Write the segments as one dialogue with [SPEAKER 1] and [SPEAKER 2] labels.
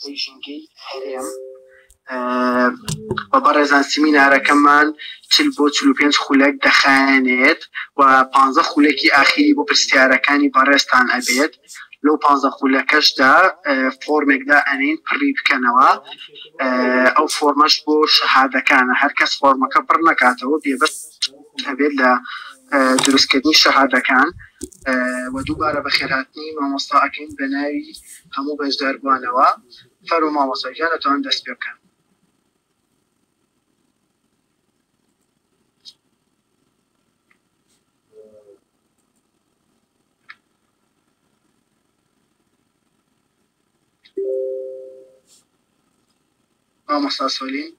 [SPEAKER 1] دەستەی ژینگەی هەرێم و بەڕێزان سیمینارەکەمان 40 بۆ 45 خولەک دەخایەنێت و 15 خولەکی ئاخیری بۆ پرسیارەکانی بەڕێزتان ئەبێت. لەو 15 خولەکەشدا فۆرمێکدا ئەنین پڕی بکەنەوە. ئەو فۆرمەش بۆ شەهادەکانە، هەر کەس فۆرمەکە پڕ نەکاتەوە بێبەش هەبێت لە دروستکردنی شەهادەکان. و دووبارە بەخێرهاتنی مامۆستا ئەکەین بە ناوی هەموو بەشداربووانەوە. فەرموو مامۆستا گیان ئەتوانن دەست پێ بکەن. مامۆستا سۆلین.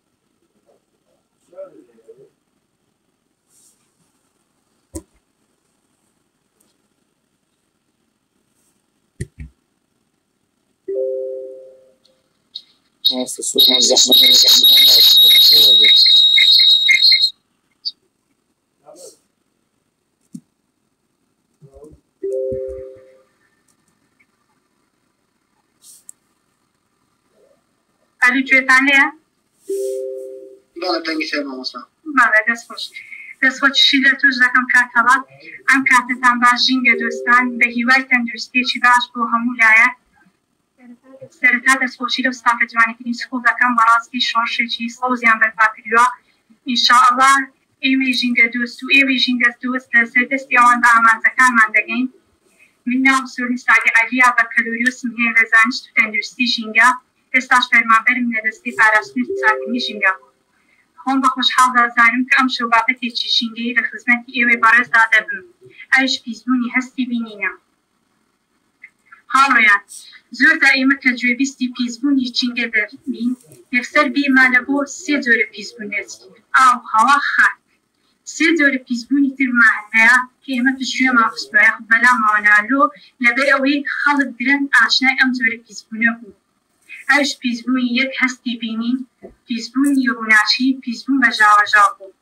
[SPEAKER 2] مامۆستا سۆلین زەحمەت نەکێشێت.
[SPEAKER 3] ئەلو گوێتان لێیە؟
[SPEAKER 1] بەڵێ دەنگی سەر مامۆستا.
[SPEAKER 3] بەڵێ دەست خۆش. دەست خۆشی لە تۆش دەکەم کاک هەڵات. ئەم کاتەتان باش ژینگە دۆستان، بە هیوای تەندروستیەکی باش بۆ هەموو لایەک. سەرەتا دەستخۆشی لەو ستافە جوانی Green School دەکەم، بەڕاستی شۆڕشێکی سەوزیان بەرپا کردووە. ان شاء اللە ئێمەی ژینگە دۆست و ئێوەی ژینگە دۆست لەسەر دەستی ئەوان بە ئامانجەکانمان دەگەین. من ناوم سۆرین سەعدی عەلیە، بەکەلۆریۆسم هەیە لە زانست و تەندروستی ژینگە، ئێستاش فەرمانبەرم لە دەستەی پاراستن و چاککردنی ژینگە. خۆم بە خۆشحاڵ دەزانم کە ئەمشەو بابەتێکی ژینگەیی لە خزمەتی ئێوەی بەڕێزدا دەبم، ئەویش پیسبوونی هەستی بینینە. هاوڕێیان، زۆرجار ئێمە کە گوێبیستی پیسبوونی ژینگە دەبین، یەکسەر بیرمان لە بۆ سێ جۆرە پیسبوون دەچیت، ئاو، هەوا، خاک. سێ جۆرە پیسبوونی ترمان هەیە کە ئێمە پشتگوێمان خستووە یاخود بەلامەوە نا، لۆ؟ لەبەر ئەوەی خەڵک درەنگ ئاشنای ئەم جۆرە پیسبوونە بوو. ئەویش پیسبوونی یەک هەستی بینین، پیسبوونی ڕووناکی، پیسبوون بە ژاوەژاو بوو.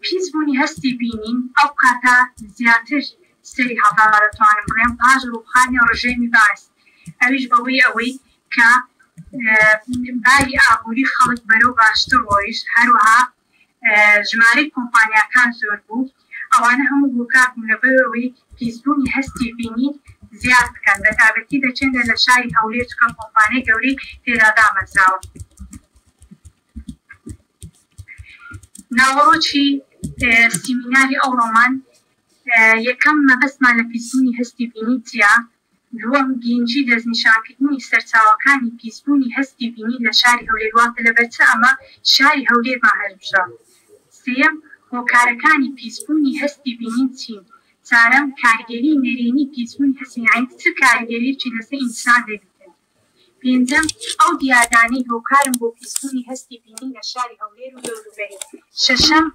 [SPEAKER 3] پیسبوونی هەستی بینین ئەو کاتە زیاتر سەری هەڵدا دەتوانم بڵێم پاش ڕووخانی ڕژێمی بەعس، ئەویش بەهۆی ئەوەی کە باری ئابووری خەڵک بەرەو باشتر ڕۆیشت، هەروەها ژمارەی کۆمپانیاکان زۆر بوو، ئەوانە هەموو هۆکار بوون لەبەر ئەوەی پیسبوونی هەستی بینین زیاد بکەن، بەتایبەتی دەچێنە لە شاری هەولێر چونکە کۆمپانیای گەورەی تێدا دامەزراوە. ناوەڕۆکی سیمیناری ئەوڕۆمان، یەکەم، مەبەستمان لە پیسبوونی هەستی بینین چییە؟ دووەم، گرینگی دەستنیشانکردنی سەرچاوەکانی پیسبوونی هەستی بینین لە شاری هەولێر، واتە لەبەر چ ئەمە شاری هەولێرمان هەلبژارد؟ سێیەم، هۆکارەکانی پیسبوونی هەستی بینین چین؟ چارەم، کاریگەری نەرێنی پیسبوونی هەستی بینین، یانی چ کاریگەریەکی لەسەر ئینسان دەبیتن؟ پێنجەم، ئەو دیاردانەی هۆکارن بۆ پیسبوونی هەستی بینین لە شاری هەولێر و دەوروبەری. شەشەم،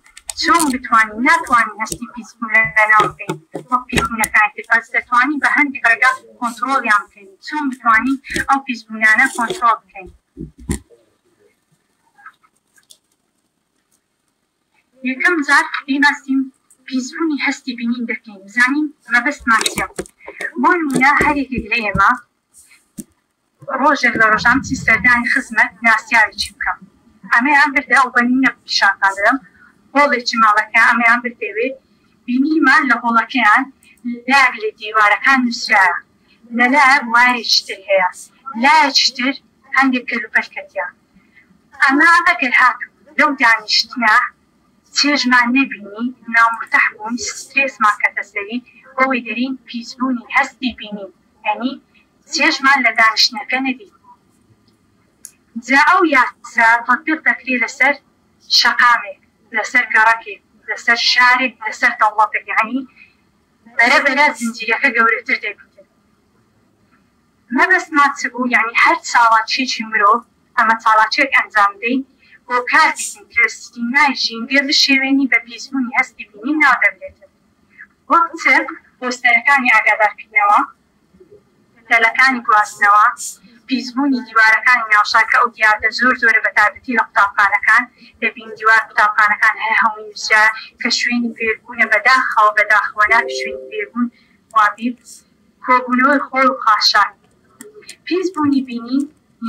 [SPEAKER 3] چۆن بتوانین، ناتوانین هەستی پیسبوون لەناو ببەین وەک پیسبوونەکانی تر، بەس دەتوانین بە هەندێک ڕێگا کۆنتڕۆڵیان بکەین، چۆن بتوانین ئەو پیسبوونانە کۆنتڕۆڵ بکەین؟ یەکەم جار بیناسین پیسبوونی هەستی بینین دەکەین، بزانین مەبەستمان چییە. بۆ نموونە هەر یەکێک لە ئێمە ڕۆژێک لە ڕۆژان بچی سەردانی خزمەت ناسیاوێکی بکە ئەمەیان بردە ئەو بەنینە پیشانتان دەدەم هۆڵێکی ماڵەکە ئەمەیان بردەوێ بینیمان لە هۆڵەکەیان لایەک لە دیوارەکان نووسرایە لە لایەک وایەکی تر هەیە لایەکی تر هەندێک کەلوپەل کەتیە ئەمە ئەگەر هاتوو لەو دانیشتنە چێژمان نەبینی نامورتاح بووین سترێسمان کەتە سەری بەوەی دەرین پیسبوونی هەستی بینین یانی چێژمان لە دانیشتنەکە نەدیت جا ئەو یاسا تەتبیق دەکرێ لەسەر شەقامێک لەسەر گەڕەکێک لەسەر شارێک لەسەر دەوڵەتێک یانی بەرە بەرە زنجیرەکە گەورەتر دەبیتن مەبەستمان چ بوو یانی هەر چاڵاکیەکی مرۆڤ ئەمە چاڵاکیەک ئەنجام بدەین هۆکار بیتن کە سیمای ژینگە بشێوێنی بە پیسبوونی هەستی بینین ناو دەبرێتن وەک چ پۆستەرەکانی ئاگادارکردنەوە، تەلەکانی گواستنەوە، پیسبوونی دیوارەکانی ناوشار کە ئەو دیاردە زۆر زۆرە بەتایبەتی لە قوتابخانەکان دەبین دیوار قوتابخانەکان هەر هەمووی نووسرایە کە شوێنی فێربوونە بەداخەوە بەداخەوە نابی شوێنی فێربوون وابی کۆبوونەوەی خۆڵ و خاشاک. پیسبوونی بینین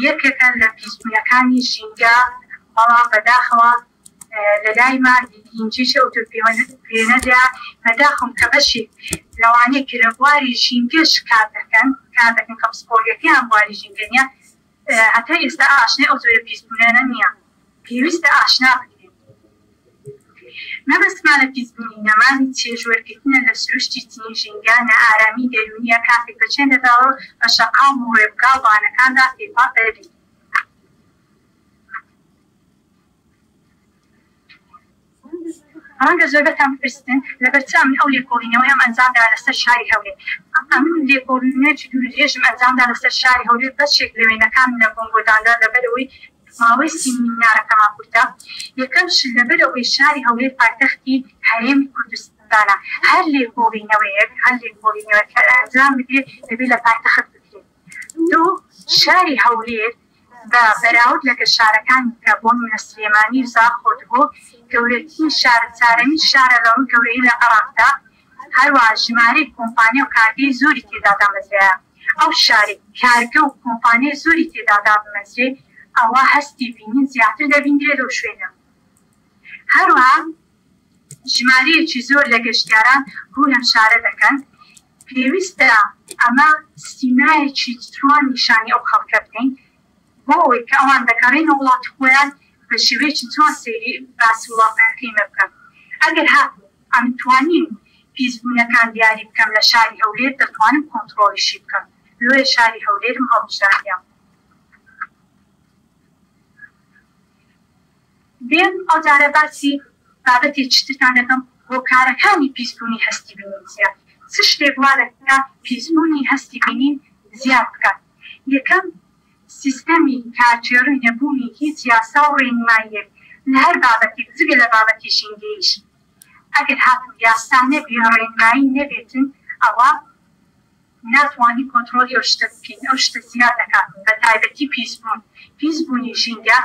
[SPEAKER 3] یەکێکە لە پیسبوونەکانی ژینگە، بەڵام بەداخەوە لەلایمان گرینگیی ئەوتۆ پێنەدرا، بەداخم کە بەشێک لەوانەی کە لە بواری ژینگەش کار دەکەن کار دەکەن کە پسپۆریەکەیان بواری ژینگە نیە هەتا ئێستا ئاشنای ئەو جۆرە پیسبوونانە نیە، پێویستە ئاشنا بکرێن. مەبەستمان لە پیسبوونی نەمانی چێژوەرگرتنە لە سروشتی چنین ژینگە، نائارامی دەروونییە کاتێک دەچێنە داوە بە شەقام و ڕێگا و بانەکاندا تێپەڕ دەبین. ڕەنگە زۆربەتان بپرسن لەبەرچ ئەمن ئەو لێکۆڵینەوەیەم ئەنجامدا لەسەر شاری هەولێر؟ ئەمن لێکۆڵینەوەیەکی دوورودرێژم ئەنجامدا لەسەر شاری هەولێر، بەشێک لە وێنەکانم لە کۆنگۆداندا لەبەرئەوەی ماوەی سیمینارەکەمان کورتە. یەکەم شت لەبەر ئەوەی شاری هەولێر پایتەختی هەرێمی کوردستانە، هەر لێکۆڵینەوەیەک هەر لێکۆڵینەوەیەک کە ئەنجام بدرێت دەبێت لە پایتەخت بکرێت. دوو، شاری هەولێر بە بەراورد لەگەل شارەکانی کە بۆ نمونە سلێمانی و زاخۆ دهۆک گەورەترین شارە چارەمین شارە لە ڕووی گەورەیی لە عێراقدا، هەروەها ژمارەی کۆمپانیا و کارگەی زۆری تێدا دامەزرایە. ئەو شارەی کارگە و کۆمپانیای زۆری تێدا دابمەزرێ ئەوا هەستی بینین زیاتر دەبیندرێ لەو شوێنە. هەروەها ژمارەیەکی زۆر لە گەشتیاران ڕوو لەم شارە دەکەن. پێویستە ئەمە سیمایەکی جوان نیشانی ئەو خەڵکە بدەین بۆ ئەوەی کە ئەوان دەگەڕێنەوە وڵاتی خۆیان بە شێوەیەکی جوان سەیری باسی وڵاتەکەی مە بکەن. ئەگەر هاتوو ئەمن توانیم پیسبوونەکان دیاری بکەم لە شاری هەولێر دەتوانم کۆنتڕۆڵیشی بکەم لۆیە شاری هەولێرم هەڵبژاردیە. بێم ئەوجارە باسی بابەتێکی ترتان دەکەم هۆکارەکانی پیسبوونی هەستی بینین چیە؟ چ شتێک وا دەکات پیسبوونی هەستی بینین زیاد بکات؟ یەکەم سیستەمی کارگێڕی و نەبوونی هیچ یاسا و ڕێنماییەک لە هەر بابەتێک جگە لە بابەتی ژینگەییش. ئەگەر هاتوو یاسا نەبێ ڕێنمایی نەبێتن ئەوا ناتوانی کۆنترۆلی ئەو شتە بکەین ئەو شتە زیاد دەکاتن بە تایبەتی پیس بوون پیس بوونی ژینگە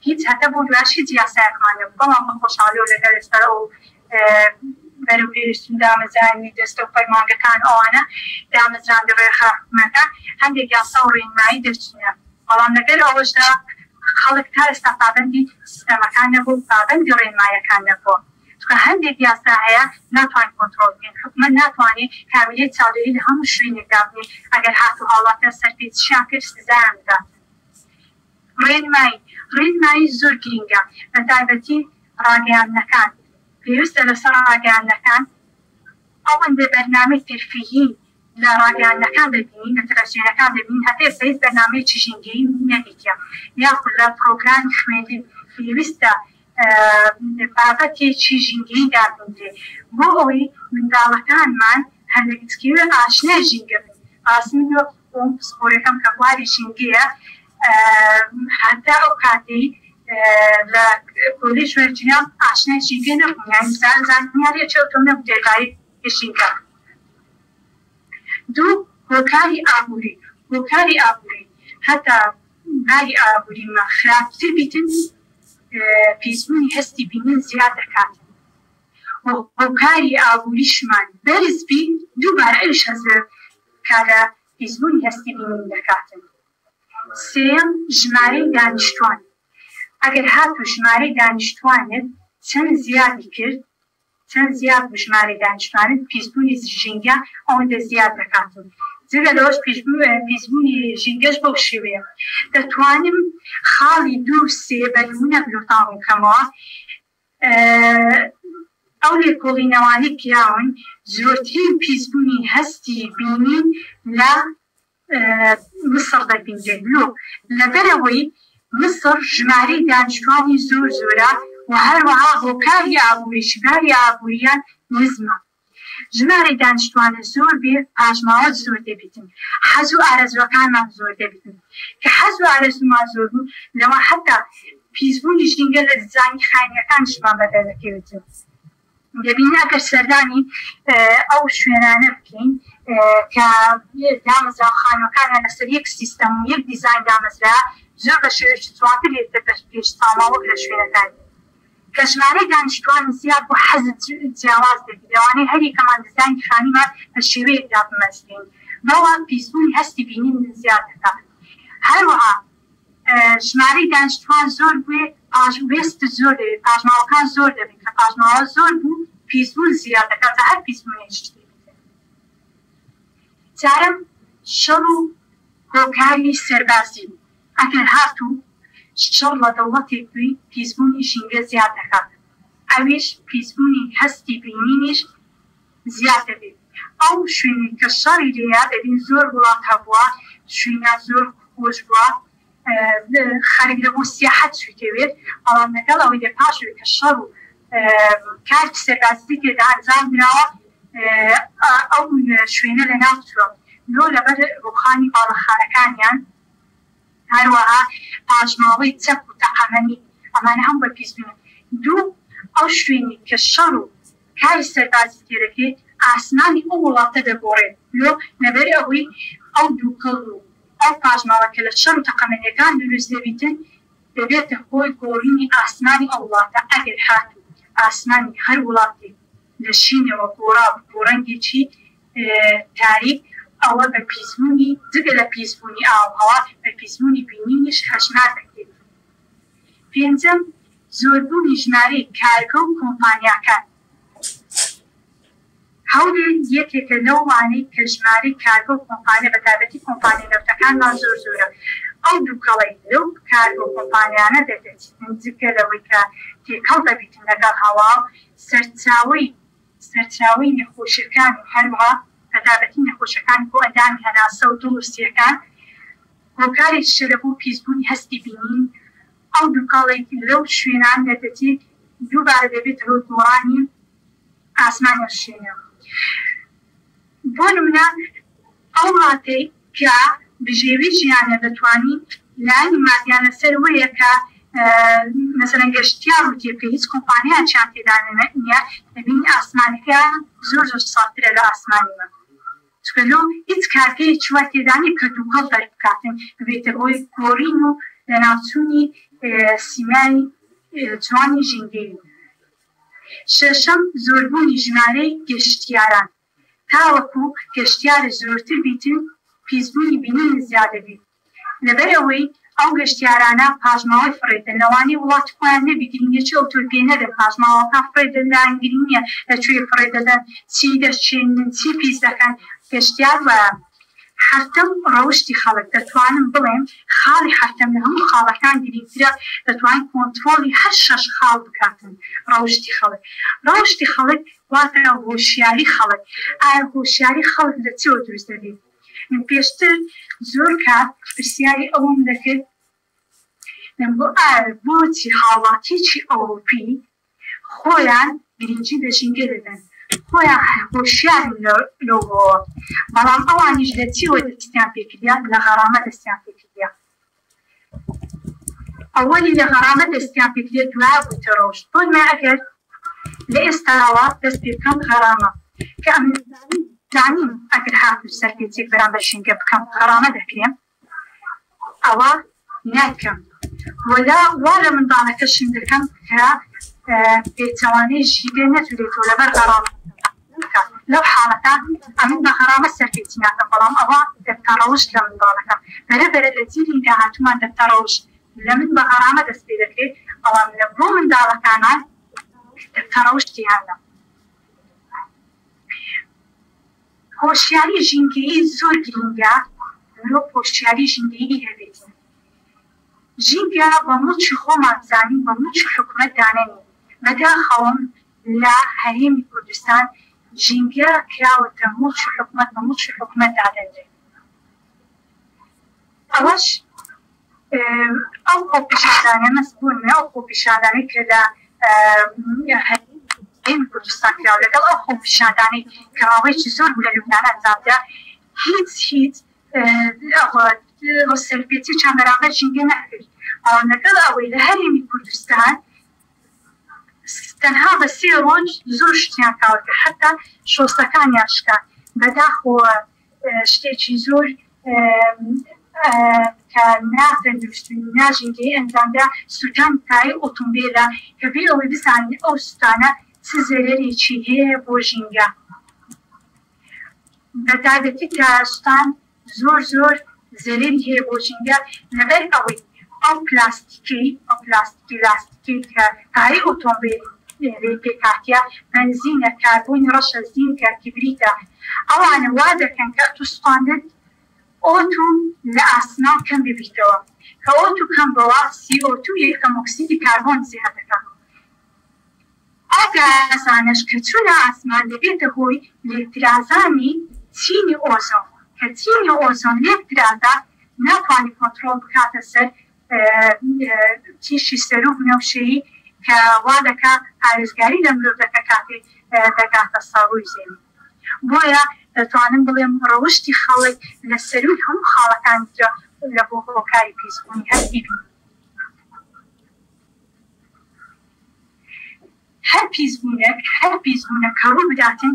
[SPEAKER 3] هیچ هەتا بۆ دواش هیچ یاسایەکمان نەبوو بەڵام بە خۆشحاڵیەوە لەگەل ئێستا ئەو بەرەو پێشچوون دامەزرانی دەستە و فەرمانگەکان ئەوانە دامەزراندی ڕێکخرا حکومەکان هەندێک یاسا و ڕێنمایی دەرچوونە بەڵام لەگەل ئەوەشدا خەڵک تا ئێستا پابەندی سیستەمەکان نەبووە و پابەندی ڕێنمایەکان نەبووە چونکە هەندێک یاسا هەیە ناتوانین کۆنترۆڵ بکەین حکومەت ناتوانێت کامیرەی چاودێری لە هەموو شوێنێک دابنێ ئەگەر هاتوو هاوڵاتیان سەرپێچیان کرد سزایان بدات ڕێنمایی ڕێنمایی زۆر گرینگە بەتایبەتی ڕاگەیاندنەکان پێویستە لەسەر ڕاگەیاندنەکان ئەوەندە بەرنامەی تەرفیهی لە ڕاگەیاندنەکان دەبینین، لە تەلەفزیۆنەکان دەبینین، هەتا ئێستا هیچ بەرنامەیەکی ژینگەیی نەدیتیە، یاخود لە پڕۆگرامی خوێندن پێویستە بابەتێکی ژینگەیی دابندرێ بۆ ئەوەی منداڵەکانمان هەر لە گچکەیەوە ئاشنای ژینگە بن. بەڕاستی من وەک خۆم پسپۆرەکەم کە بواری ژینگەیە هەتا ئەو کاتەی لە کۆلێژ وەرگیرام ئاشنای ژینگە نەبووم، یانی زانیارییەکی ئەوتۆم نەبوو دەربارەی ژینگە. دوو، هۆکاری ئابووری، هۆکاری ئابووری هەتا باری ئابووریمان خراپتر بیتن پیسبوونی هەستی بینین زیاد دەکات و هۆکاری ئابووریشمان بەرز بی دووبارە ئەویش هەست بە کارە پیسبوونی هەستی بینین دەکاتن. سێیەم، ژمارەی دانیشتوان، ئەگەر هاتوو ژمارەی دانیشتوانت چەند زیادی کرد چەند زیاد بوو ژمارەی دانیشتوانت پیسبوونی ژینگە ئەوەندە زیاد دەکات و جگە لەوەش پیسبوونی ژینگەش بەو شێوەیە دەتوانم خاڵی دوو سێ بە نمونە بلۆتان ڕوونکەمەوە ئەو لێکۆڵینەوانەی کراون زۆرترین پیسبوونی هەستی بینین لە میسڕ دەبینرێت لۆ؟ لەبەرئەوەی میسڕ ژمارەی دانیشتوانی زۆر زۆرە و هەروەها هۆکاری ئابووریش باری ئابووریان نزمە. ژمارەی دانیشتوانە زۆر بێ پاشماوەت زۆر دەبیتن حەز و ئارەزووەکانمان زۆر دەبیتن کە حەز و ئارەزوومان زۆر بوو لەوە حەتا پیسبوونی ژینگە لە دیزاینی خانیەکانیشمان بەدەردەکەوێتن. دەبینین ئەگەر سەردانی ئەو شوێنانە بکەین کە دامەزرا خانووەکانیان لەسەر یەک سیستەم و یەک دیزاین دامەزرا زۆر بە شێوەیەکی جوانتر لێتە پێش چاومان وەک لە شوێنەکانی کە ژمارەی دانیشتوان زیاد بوو حەزت جیاواز دەبی لەوانەیە هەر یەکەمان دیزاینی خانیمان بە شێوەیەک دابمەزرێین بەڵام پیسبوونی هەستی بینین زیاد دەکات. هەروەها ژمارەی دانیشتوان زۆر بوێ پاش وێست زۆر دەبێت، پاشماوەکان زۆر دەبن، کە پاشماوە زۆر بوو پیسبوون زیاد دەکات جا هەر پیسبوونێکیش دەبیتن. چارەم، شەڕ و هۆکاری سەربازی، ئەگەر هاتوو شەڕ لە دەوڵەتێک بووی پیسبوونی ژینگە زیاد دەکات، ئەویش پیسبوونی هەستی بینینیش زیاد دەبێت، ئەو شوێنەی کە شەڕی لێیە دەبین زۆر وڵات هەبووە شوینیان زۆر خۆش بووە خەرک لە بۆ سیاحەت چوویتەوێت، بەڵام لەگەڵ ئەوەی لە پاش ئەوەی کە شەڕ و کاری سەربازی تێدا ئەنجام دراوە ئەو شوێنە لەناو چووە لۆ لەبەر ڕووخانی باڵەخانەکانیان. هەروەها پاشماوەی چەک و تەقەمەنی، ئەمانە هەموو بە پیسبوونن. دوو، ئەو شوێنەی کە شەڕ و کاری سەربازی تێدەکرێت، ئاسمانی ئەو وڵاتە دەگۆڕێت، لۆ؟ لەبەر ئەوەی ئەو دووکەڵ و ئەو پاشماوە کە لە شەڕ و تەقەمەنییەکان دروست دەبیتن، دەبێتە هۆی گۆڕینی ئاسمانی ئەو وڵاتە، ئەگەر هاتوو ئاسمانی هەر وڵاتێک لە شینەوە گۆڕا بۆ ڕەنگێکی تاریک، ئەوە بە پیسبوونی جگە لە پیسبوونی ئاووهەوا، بە پیسبوونی بینینیش هەژمار دەکرێت. پێنجەم، زۆربوونی ژمارەی کارگە و کۆمپانیاکان. هەولێر یەکێکە لەوانەی کە ژمارەی کارگە و کۆمپانیا بە تایبەتی کۆمپانیا نەوتەکانمان زۆر زۆرە، ئەو دووکەڵەی لەو کارگە و کۆمپانیانە دەردەچیتن جگە لەوەی کە تێکەڵ دەبیتن لەگەڵ هەوا و سەرچاوەی سەرچاوەی نەخۆشیەکان و هەروەها بەتابەتی نەخۆشیەکانی کۆئەندامی هەناسە و دڵ و سیەکان هۆکارێکیشە لە بۆ پیسبوونی هەستی بینین، ئەو دووکەڵەی لەو شوێنان دەردەچێت دووبارە دەبێتە هۆی گۆڕانی ئاسمانی ئەو شوێنە. بۆ نمونە ئەو وڵاتەی کە بژێوی ژیانە دەتوانین لایەنی مادیان لەسەر وەیە کە مەسەلەن گەشتیار و تێبکە هیچ کۆمپانیایەکیان تێدا نیە دەبینی ئاسمانەکەیان زۆر زۆر سافترە لە ئاسمانی مە چونکە لۆ هیچ کارگەیەکی وای تێدا نیە کە دووکەڵ دەربکاتن ببێتە هۆی گۆڕین و لەناوچوونی سیمای جوانی ژینگەیی. شەشەم، زۆربوونی ژمارەی گەشتیاران، تاوەکو گەشتیار زۆرتر بیتن پیسبوونی بینین زیاد دەبیت، لەبەرئەوەی ئەو گەشتیارانە پاشماوەی فڕێدەن لەوانەیە وڵاتی خۆیان نەبی گرنگیەکی ئەوتۆی پێ نەدەن پاشماوەکان فڕێ دەدەن لایان گرنگ نیە لە کوێ فڕێ دەدەن چی دەچێنن چی پیس دەکەن گەشتیار وایە. حەفتەم، ڕەوشتی خەڵک، دەتوانم بڵێم خاڵی حەفتەم لە هەموو خاڵەکان گرینگترە، دەتوانین کۆنتڕۆڵی هەر شەش خاڵ بکاتن، ڕەوشتی خەڵک. ڕەوشتی خەڵک واتە هۆشیاری خەڵک. ئایا هۆشیاری خەڵک لە چیەوە دروست دەبێت؟ من پێشتر زۆر کات پرسیاری ئەوەم دەکرد، دەمگوت ئایا بۆچی هاوڵاتیەکی ئەوروپی خۆیان گرنگی بە ژینگە دەدەن، خۆیان هۆشیارن لەوەوە، بەڵام ئەوانیش لە چیەوە دەستیان پێکردیە؟ لە غەرامە دەستیان پێکردیە. ئەوەلی لە غەرامە دەستیان پێکردیە دوایە بوویتە ڕەوشت. بۆ نمونە ئەگەر لە ئێستاوە دەست پێ بکەم غەرامە کە ئەمن زانیم ئەگەر هاتوو سەرپێچیەک بەرامبەر ژینگە بکەم غەرامە دەکرێم، ئەوە نایکەم و لە وا لە منداڵەکەشم دەکەم کە پێچەوانەی ژینگە نەجولێتەوە لەبەر غەرامە بکات لەو حاڵەتە ئەمن بە غەرامە سەرپێچی ناکەم بەڵام ئەوە دەبتە ڕەوشت لە منداڵەکەم بەرە بەرە لە جیلی داهاتوومان دەبتە ڕەوشت لە من بە غەرامە دەست پێ دەکرێت بەڵام لە بۆ منداڵەکانمان دەبتە ڕەوشتیان لە هۆشیاری ژینگەیی زۆر گرینگە مرۆڤ هۆشیاری ژینگەیی هەبێت. ژینگە بە موڵکی خۆمان بزانین بە موڵکی حکومەت دانەنێین. بەداخەوەم لە هەرێمی کوردستان ژینگە کراوەتە موڵکی حکومەت بە موڵکی حکومەت دادەنرێت. ئەوەش ئەو خۆپیشاندانە مەس بۆ نمونە ئەو خۆپیشاندانەی کە لە هەرێمی کوردستان کرا و لەگەڵ ئەو خۆپیشاندانەی کە ماوەیەکی زۆر بوو لە لوبنان ئەنجامدرا هیچ هیچ سەرپێچیان بەرامبەر ژینگە نەکرد بەڵام لەگەڵ ئەوەی لە هەرێمی کوردستان تەنها بە سێ ڕۆژ زۆر شتیان کاول کرد حەتا شۆستەکانیان شکان بەداخەوە شتێکی زۆر کە نا تەندروستی و نا ژینگەیی ئەنجامدا، سوتانی تایەی ئۆتۆمبێلە کە بێ ئەوەی بزانین ئەو سوتانە چ زەرەرێکی هەیە بۆ ژینگە بە تایبەتی تایە سوتان زۆر زۆر زەرەری هەیە بۆ ژینگە؟ لەبەر ئەوەی ئەو پلاستیکەی ئەو پلاستیکی لاستیکەی کە پارەی ئۆتۆمبێل لێی پێکهاتیە، بەنزینە، کاربۆنی ڕەشە، زینکە، کبریتە، ئەوانە وا دەکەن کە ئەتوو سوتاندت ئۆتو لە ئاسمان کەم ببیتەوە، کە ئۆتو کەم بۆوە CO2 یەکەم ئۆکسیدی کاربۆن زیاد دەکا. ئەو گازانەش کە چوونە ئاسمان دەبێتە هۆی لێکترازانی چینی ئۆزۆن، کە چینی ئۆزۆن لێکترازا ناتوانێت کۆنترۆڵ بکاتە سەر تیشکی سەروو بنەوشەیی کە وا دەکا پارێزگاری لە مرۆڤ دەکا کاتێک دەگاتە سەر ڕووی زەوی. بۆیە دەتوانم بڵێم ڕەوشتی خەڵک لە سەرووی هەموو خاڵەکانی ترە لە بۆ هۆکاری پیسبوونی هەستی بینین. هەر پیسبوونێک هەر پیسبوونێک کە ڕوو بداتن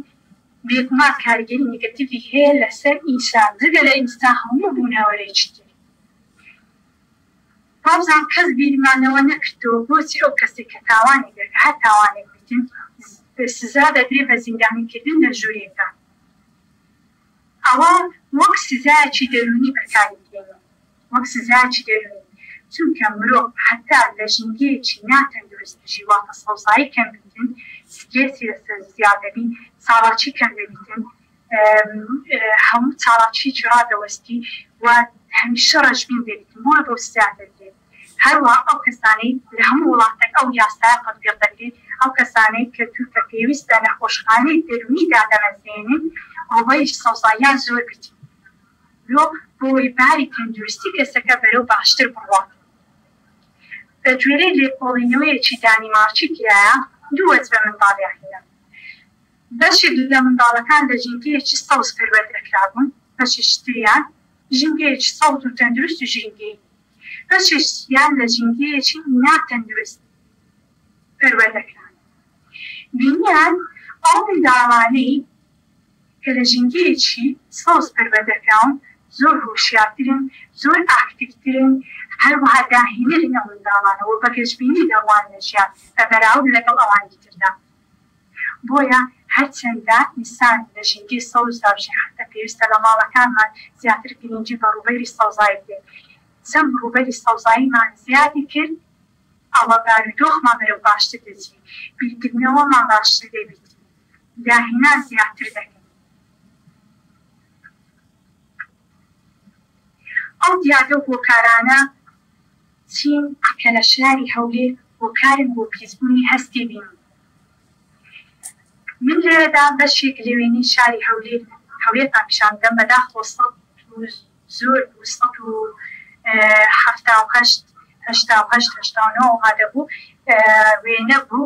[SPEAKER 3] بێگومان کاریگەری نێگەتیڤی هەیە لەسەر ئینسان جگە لە ئینسان هەموو بوونەوەرێکی تر. وابزانم کەس بیرمان لەوە نەکردەوە بۆچی ئەو کەسەی کە تاوانێک دەکا هەر تاوانێک بیتن سزا دەدرێ بە زیندانی کردن لە ژوورێکدا ئەوە وەک سزایەکی دەروونی بەکاری دێنن وەک سزایەکی دەروونی چونکە مرۆڤ هەتا لە ژینگەیەکی ناتەندروست بژی واتە سەوزایی کەم بیتن سترێسی لەسەر زیاد دەبی چالاکی کەم دەبیتن هەموو چالاکیەکی ڕادەوەستی و هەمیشە ڕەشبین دەبیتن بۆیە بەو سزا دەدرێت هەروەها ئەو کەسانەی لە هەموو وڵاتێک ئەو یاسایە تەتبیق دەکرێت ئەو کەسانەی کە تووکە پێویستە نەخۆشخانەی دەروونی دادەمەزرێنن ڕووبەری سەوزاییان زۆر بیتن لۆ بۆی باری تەندروستی کەسەکە بەرەو باشتر بڕوات. بە گوێرەی لێکۆڵینەوەیەکی دانیمارکی کرایە دوو وەجبە منداڵیان هەیە. بەشێک لە منداڵەکان لە ژینگەیەکی سەوز پەروەردە کرابوون، بەشێکی تریان ژینگەیەکی سەوز و تەندروست و ژینگەیی، بەشێکیان لە ژینگەیەکی ناتەندروست پەروەردە کران. بینیان ئەو منداڵانەی کە لە ژینگەیەکی سەوز پەروەردە کراون زۆر هۆشیارترن، زۆر ئاکتیڤترن، هەروەها داهێنەرن ئەو منداڵانە و بە گەشبینی دەڕواننە ژیان بە بەراورد لەگەڵ ئەوانی تردا. بۆیە هەرچەندە ئینسان لە ژینگەی سەوزدا بژی حەتتا پێویستە لە ماڵەکانمان زیاتر گرنگی بە ڕووبەری سەوزایی بدەین، چەند ڕووبەری سەوزاییمان زیادی کرد ئەوە بارودۆخمان بەرەو باشتر دەچی، بیرکردنەوەمان باشتر دەبیت، داهێنان زیاتر دەکەین. ئەو دیاردە و هۆکارانە چین کە لە شاری هەولێر هۆکارن بۆ پیسبوونی هەستی بینین؟ من لێرەدا بەشێک لە وێنەی شاری هەولێر هەولێرتان پیشان بدەم، بەداخەوە زۆر بوو 178 88 89 ئەوها دەبوو وێنە بوو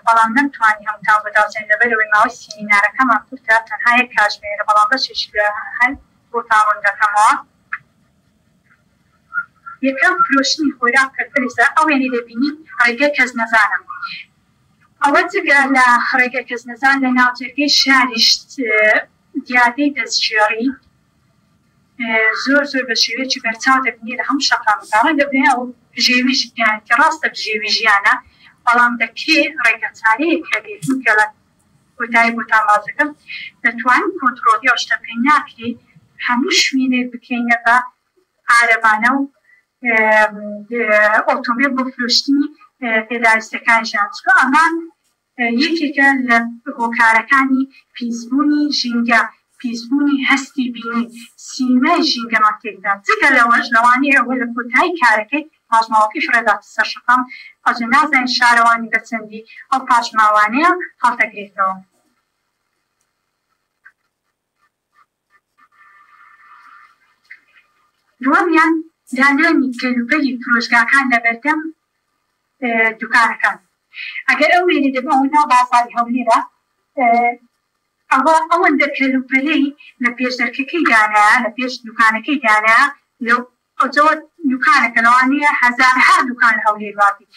[SPEAKER 3] بەڵام نەمتوانی هەمووتان بۆ دابزانم لەبەرئەوەی ماوەی سیمینارەکەمان کورتە تەنها یەک کاژمێرە بەڵام بەشێکی لە هەر بۆتان ڕوون دەکەمەوە. یەکەم فرۆشتنی خۆراک کە فلسە ئەو وێنەی دەبینی ڕێگە کەس نەزانە ئەوە جگە لە ڕێگە کەس نەزان لە ناوجەرگەی شاریش دیاردەی دەستگێڕی زۆر زۆر بە شێوەیەکی بەرچاو دەبینی لە هەموو شەقامەکان ڕەنگە بڵێن ئەوە بژێوی ژیانێتی ڕاستە بژێوی ژیانە بەڵام دەکرێ ڕێگەچارەیەک هەبێت کە لە کۆتایی بۆتان باس دەکەم دەتوانین کۆنتڕۆڵی ئەو شتە بکەین ناکرێ هەموو شوێنێک بکەینە بە عارەبانە و ئۆتۆمبێل بۆ فرۆشتنی پێداویستیەکانی ژیان چونکە ئەمە یەکێکە لە هۆکارەکانی پیسبوونی ژینگە، پیسبوونی هەستی بینین، سیمای ژینگەمان تێکدات، جگە لەوەش لەوانەیە ئەوە لە کۆتایی کارەکەی پاشماوەکەی فڕێداتە سەر شەقام، ئەوجا نازانین شارەوانی بە چەندی ئەو پاشماوانەیە هەڵدەگرێتەوە. دووەمیان دانانی کەلوپەلی فرۆشگاکان لەبەردەم دوکانەکان ئەگەر ئەو وێنەی دەبم ئەوە ناو بازاڕی هەولێرە ئەوە ئەوەندە کەلوپەلەی لە پێش دەرکەکەی دانایە لە پێش دوکانەکەی دانایە لەو ئەوجەوە دوکانەکە لەوانەیە هەزارەها دوکان لە هەولێر وابی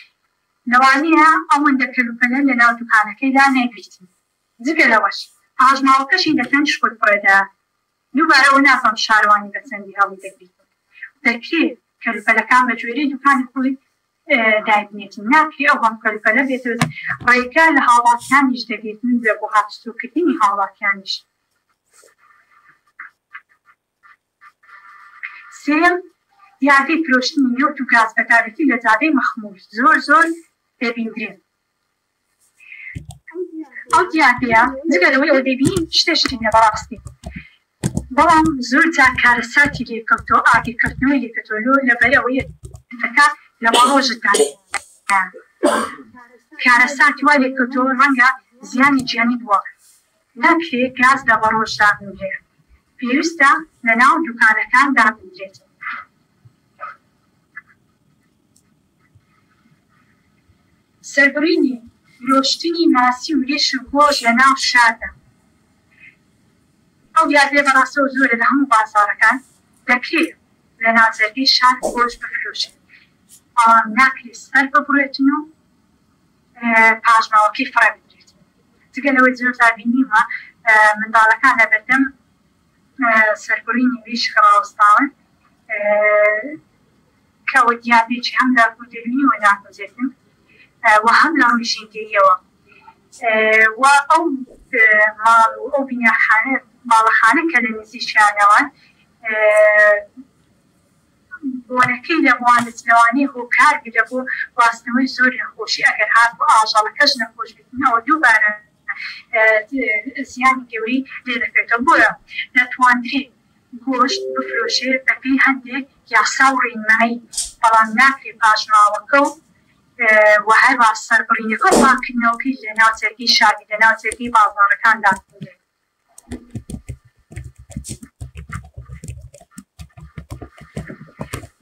[SPEAKER 3] لەوانەیە ئەوەندە کەلوپەلە لەناو دوکانەکەیدا نەبیتی جگە لەوەش پاشماوەکەشی لە تەنیشت خۆی فڕێدا. دووبارە ئەوە نازانم شارەوانی بە چەندی هەڵیدەگریت. دەکرێ کەلوپەلەکان بە گوێرەی دوکانی خۆی دایبنێتین. ناکرێ ئەو هەموو کەلوپەلە بێتە ڕێگا لە هاوڵاتیانیش دەگرتن لە بۆ هاتوچۆکردنی هاوڵاتیانیش. سێیەم، دیاردەی فرۆشتنی نەوت و گاز بەتایبەتی لە جادەی مەخموور زۆر زۆر دەبیندرێن. ئەو دیاردەیە جگە لەوەی ئەوە دەیبینین شتێکی نیە بەڕاستی بەڵام زۆر جار کارەساتی لێکەوتەوە ئاگرکەوتنەوەی لێکەوتەوە لۆ لەبەر ئەوەی ئەتەکە لە ماڵۆژتدا کارەساتی وا لێکەوتەوە ڕەنگە زیانی گیانی بووە ناکرێ گاز لە بەڕۆژ دابنرێ پێویستە لەناو دوکانەکان دابنرێت. سەربڕینی فرۆشتنی ماسی و مریشک و گۆشت لە ناو شاردا. ئەو دیاردەیە بەڕاستەوە زۆرە لە هەموو بازاڕەکان دەکرێ لە ناو جەرگەی شار گۆشت بفرۆشرێت بەڵام ناکرێ سەر ببڕێتن و پاشماوەکەی فڕێ بدرێت. جگە لەوەی زۆر جار بینیومە منداڵەکان لەبەردەم سەربڕینی مریشک ڕاوەستاون کە ئەوە دیاردەیەکی هەم لە ڕووی دەروونیەوە ناگونجێتن و هەم لە ڕووی ژینگەییەوە و ئەو ماڵ و ئەو بیناخانە باڵەخانە کە لە نزیکیانەوەن بۆنەکەی لە بوانت لەوانەیە هۆکار بی لە بۆ گواستنەوەی زۆر نەخۆشی ئەگەر هاتوو ئاژەڵەکەش نەخۆش بیتن ئەوە دووبارە زیانی گەورەی لێ دەکەوێتەوە بۆیە دەتواندرێت گۆشت بفرۆشێ بەپێی هەندێک یاسا و ڕێنمایی بەڵام ناکرێت پاشماوەکە و و هەروا سەربڕینەکە و پاککردنەوەکەی لەناو جەرگەی شاری لەناو جەرگەی بازاڕەکاندا بکرێت.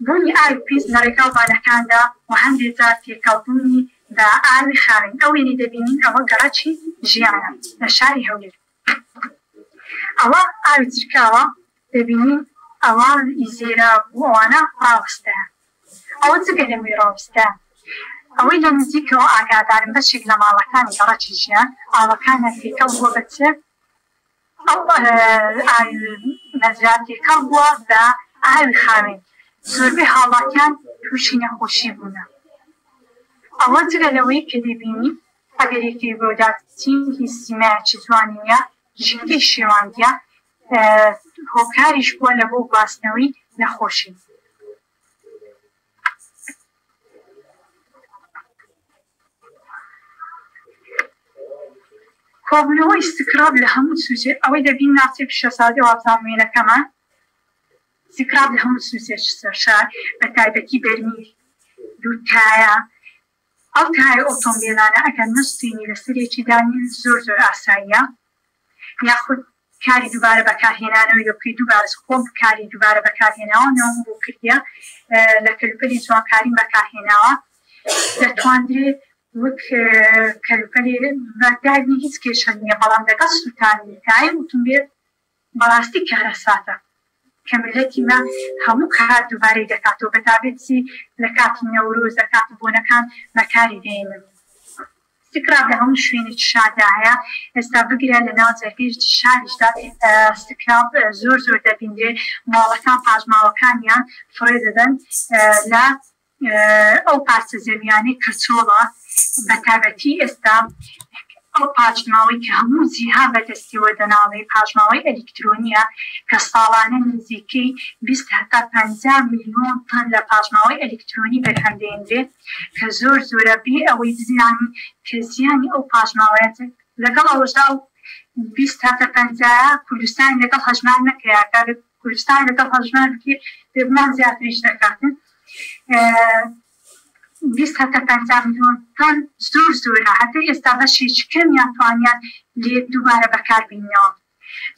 [SPEAKER 3] بوونی ئاوی پیس لە ڕێگا و بانەکاندا و هەندێ جار تێکەڵ بوونی بە ئاوی خاوێن، ئەو وێنەی دەبینین ئەوە گەڕەکی ژیانە لە شاری هەولێر. ئەوە ئاوی چرکاوە دەبینین ئەوە ئی زێراب و ئەوانە ڕاوەستایە. ئەوە جگە لەوەی ڕاوستە ئەوەی لە نزیکەوە ئاگادارم بەشێک لە ماڵەکانی گەڕەکی ژیان ئاوەکانیان تێکەڵ بووە بە چ؟ ئەو ئاوی مەزرا تێکەڵ بووە بە ئاوی خاوێن زۆربەی هاوڵاتیان تووشی نەخۆشی بوونە. ئەوە جگە لەوەی کە دەبینین ئەگەر یەکێک بۆ داچین هیچ سیمایەکی جوانی نییە ژینگەی شێواندیە هۆکاریش بووە لە بۆ گواستنەوەی نەخۆشی. کۆبوونەوەی سکراب لە هەموو سوچێ ئەوەی دەبین ناوچەی پیشەسازی وابزانم وێنەکەمان سکراب لە هەموو سوچێ شار بە تایبەتی بەرمیل دووتایە ئەو تایە ئۆتۆمبێلانە ئەگەر نەسوتێنی لەسەرێکی دانێن زۆر زۆر ئاساییە یاخود کاری دووبارە بەکارهێنانەوەی لۆ بکەی دووبارە خۆم کاری دووبارە بەکارهێناوە نەوەم بۆ کردیە لە کەلوپەلی جوانکاریم بەکارهێناوە دەتواندرێ وەک کەلوپەلی بەداگنی هیچ کێشە نییە بەڵام لەگەڵ سووتانی تایە ئوتومبێل بەڕاستی کارەساتە کە میللەتی مە هەموو کات دووبارەی دەکاتەوە بەتابەتی لە کاتی نەورۆز لە کاتی بۆنەکان بەکاری دێنن. سکراب لە هەموو شوێنێکی شاردا هەیە ئێستا بگرە لە ناو جەرگەی شاریشدا سکراب زۆر زۆر دەبینرێ ماڵەکان پاشماوەکانیان فڕێ دەدەن لە ئەو پارچە زەویانەی کە چۆڵە بەتایبەتی ئێستا ئەو پاشماوەی کە هەموو جیهان بەدەستیەوە دەناڵێ پاشماوەی ئەلیکترۆنیە کە ساڵانە نزیکەی 20 هەتا 50 ملیۆن تەن لە پاشماوەی ئەلیکترۆنی بەرهەم دێنرێ کە زۆر زۆرە بێ ئەوەی بزانین کە زیانی ئەو پاشماوەیە لەگەڵ ئەوەشدا ئەو 20 هەتا 50 کوردستانی لەگەڵ هەژمار نەکرا کە کوردستان لەگەڵ هەژمار بکرێ بێگومان زیاتریش دەکاتن 20 هەتا 50 ملیۆن تەن زۆر زۆرە هەتا ئێستا بەشێکی کەمیان توانیان لێ دووبارە بەکاربینەوە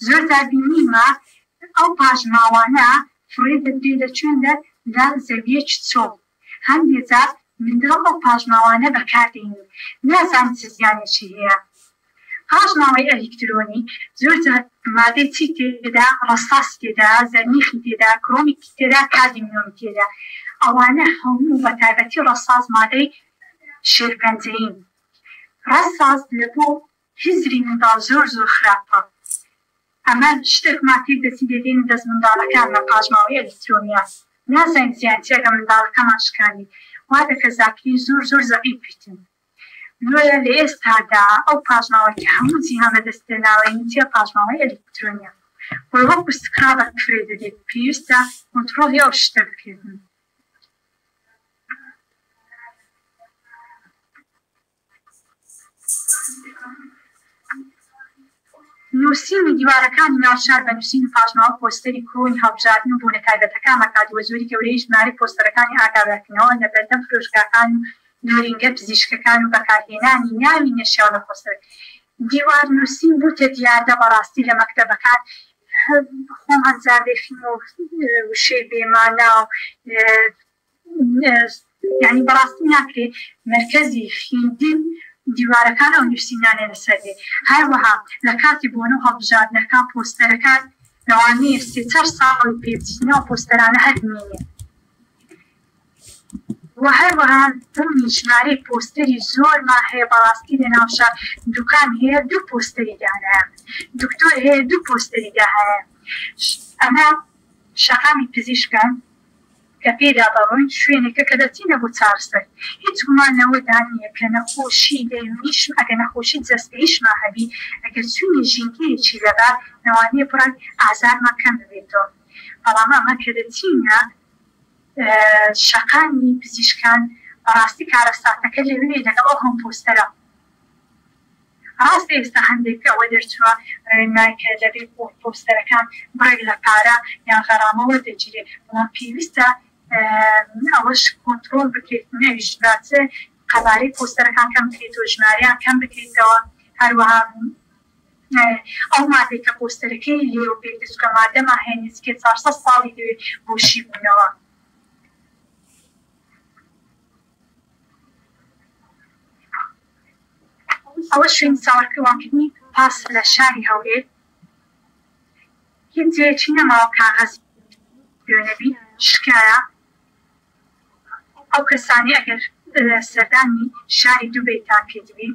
[SPEAKER 3] زۆر جار بینیمە ئەو پاشماوانە فڕێ دەدرێ لە کوێندە لە زەویەکی چۆڵ هەندێ جار منداڵ ئەو پاشماوانە بەکاردێنی نازانن چ زیانێکی هەیە. پاشماوەی ئەلیکترۆنی زۆر جار مادەی چی تێدا ڕەساسی تێدا زەرنیخی تێدا کرۆمی تێدا کادمیۆمی تێدا ئەوانە هەموو بە تایبەتی ڕەساس مادەی شێرپەنجەیین ڕەساس لە بۆ هزری منداڵ زۆر زۆر خراپە ئەمە شتێکمان تێک دەچین دەدەینە دەست منداڵەکانمان پاشماوەی ئەلیکترۆنیات نازانین زیان چیە گەر منداڵەکەمان شکاندی وا دەکە زاکری زۆر زۆر زەعیف بیتن لۆیە لە ئێستادا ئەو پاشماوەی کە هەموو جیهان بەدەست هێناوەین چیە پاشماوەی ئەلیکترۆنیە. و وەکو سکرابە فرێ دەدێت، پێویستە کۆنترۆڵی ئەو شتە بکرێتن. نووسینی دیوارەکانی ناو شار بە نووسین و پاشماوە پۆستەری کۆنی هەڵبژاردن و بۆنە تایبەتەکان ئەکات و زۆری گەورەی ژمارەی پۆستەرەکانی ئاگادارکردنەوە لە بەردەم فرۆشگاکان و نۆرینگە پزیشکەکان و بەکارهێنانی ناوی نەشیاو لە پۆستەر دیوار نووسین بووتە دیاردە بەڕاستی لە مەکتەبەکان خۆم هەنجار دەیخیم و وشەی بێمانا و یانی بەڕاستی ناکرێ مەرکەزی خیندن دیوارەکان ئەو نوسینانەی لەسەر بێ هەروەها لە کاتی بۆنە و هەڵبژاردنەکان پۆستەرەکان لەوانەیە سێ چار ساڵی پێ بچین ئەو پۆستەرانە هەر بمێنێ وە هەروەها بوونی ژمارەی پۆستەری زۆرمان هەیە بەڕاستی لە ناو شار دوکان هەیە دوو پۆستەری دانایە دکتۆر هەیە دوو پۆستەری داهایە ئەمە شەقامی پزیشکە کە پێیدا دەڕۆین شوێنێکە کە دەچینە بۆ چارەسەر. هیچ گومان لەوەدا نییە کە نەخۆشی دەروونیش ئەگەر نەخۆشی جەستەییشمان هەبی ئەگەر چووینە ژینگەیەکی لەبار لەوانەیە بڕێک ئازارمان کەم ببێتەوە. بەڵام ئەمە کە دەچینە شەقامی پزیشکان بەڕاستی کارەساتەکە لەوێیە لەگەڵ ئەو هەموو پۆستەرە. ڕاستە ئێستا هەندێک ئەوە دەرچووە ڕێنمای کە دەبێت بۆ پۆستەرەکان بڕێک لە پارە یان غەرامە وەردەگیرێت، بەڵام پێویستە ئەوەش کۆنتڕۆڵ بکرێت نەویش بە چ قەبارەی پۆستەرەکان کەم بکرێتەوە، ژمارەیان کەم بکرێتەوە، هەروەها ئەو مادەی کە پۆستەرەکەی لێوە پێک دێت، چونکە مادەمان هەیە نزیکەی 400 ساڵی دەوێت بۆ شیبوونەوە. ئەوە شوێنی چاوەڕوانکردنی پاس لە شاری هەولێر هیچ جێیەکی نەماوە کاغەزی پێوە نەبی شکایە ئەو کەسانەی ئەگەر سەردانی شاری دوبەیتان کردبی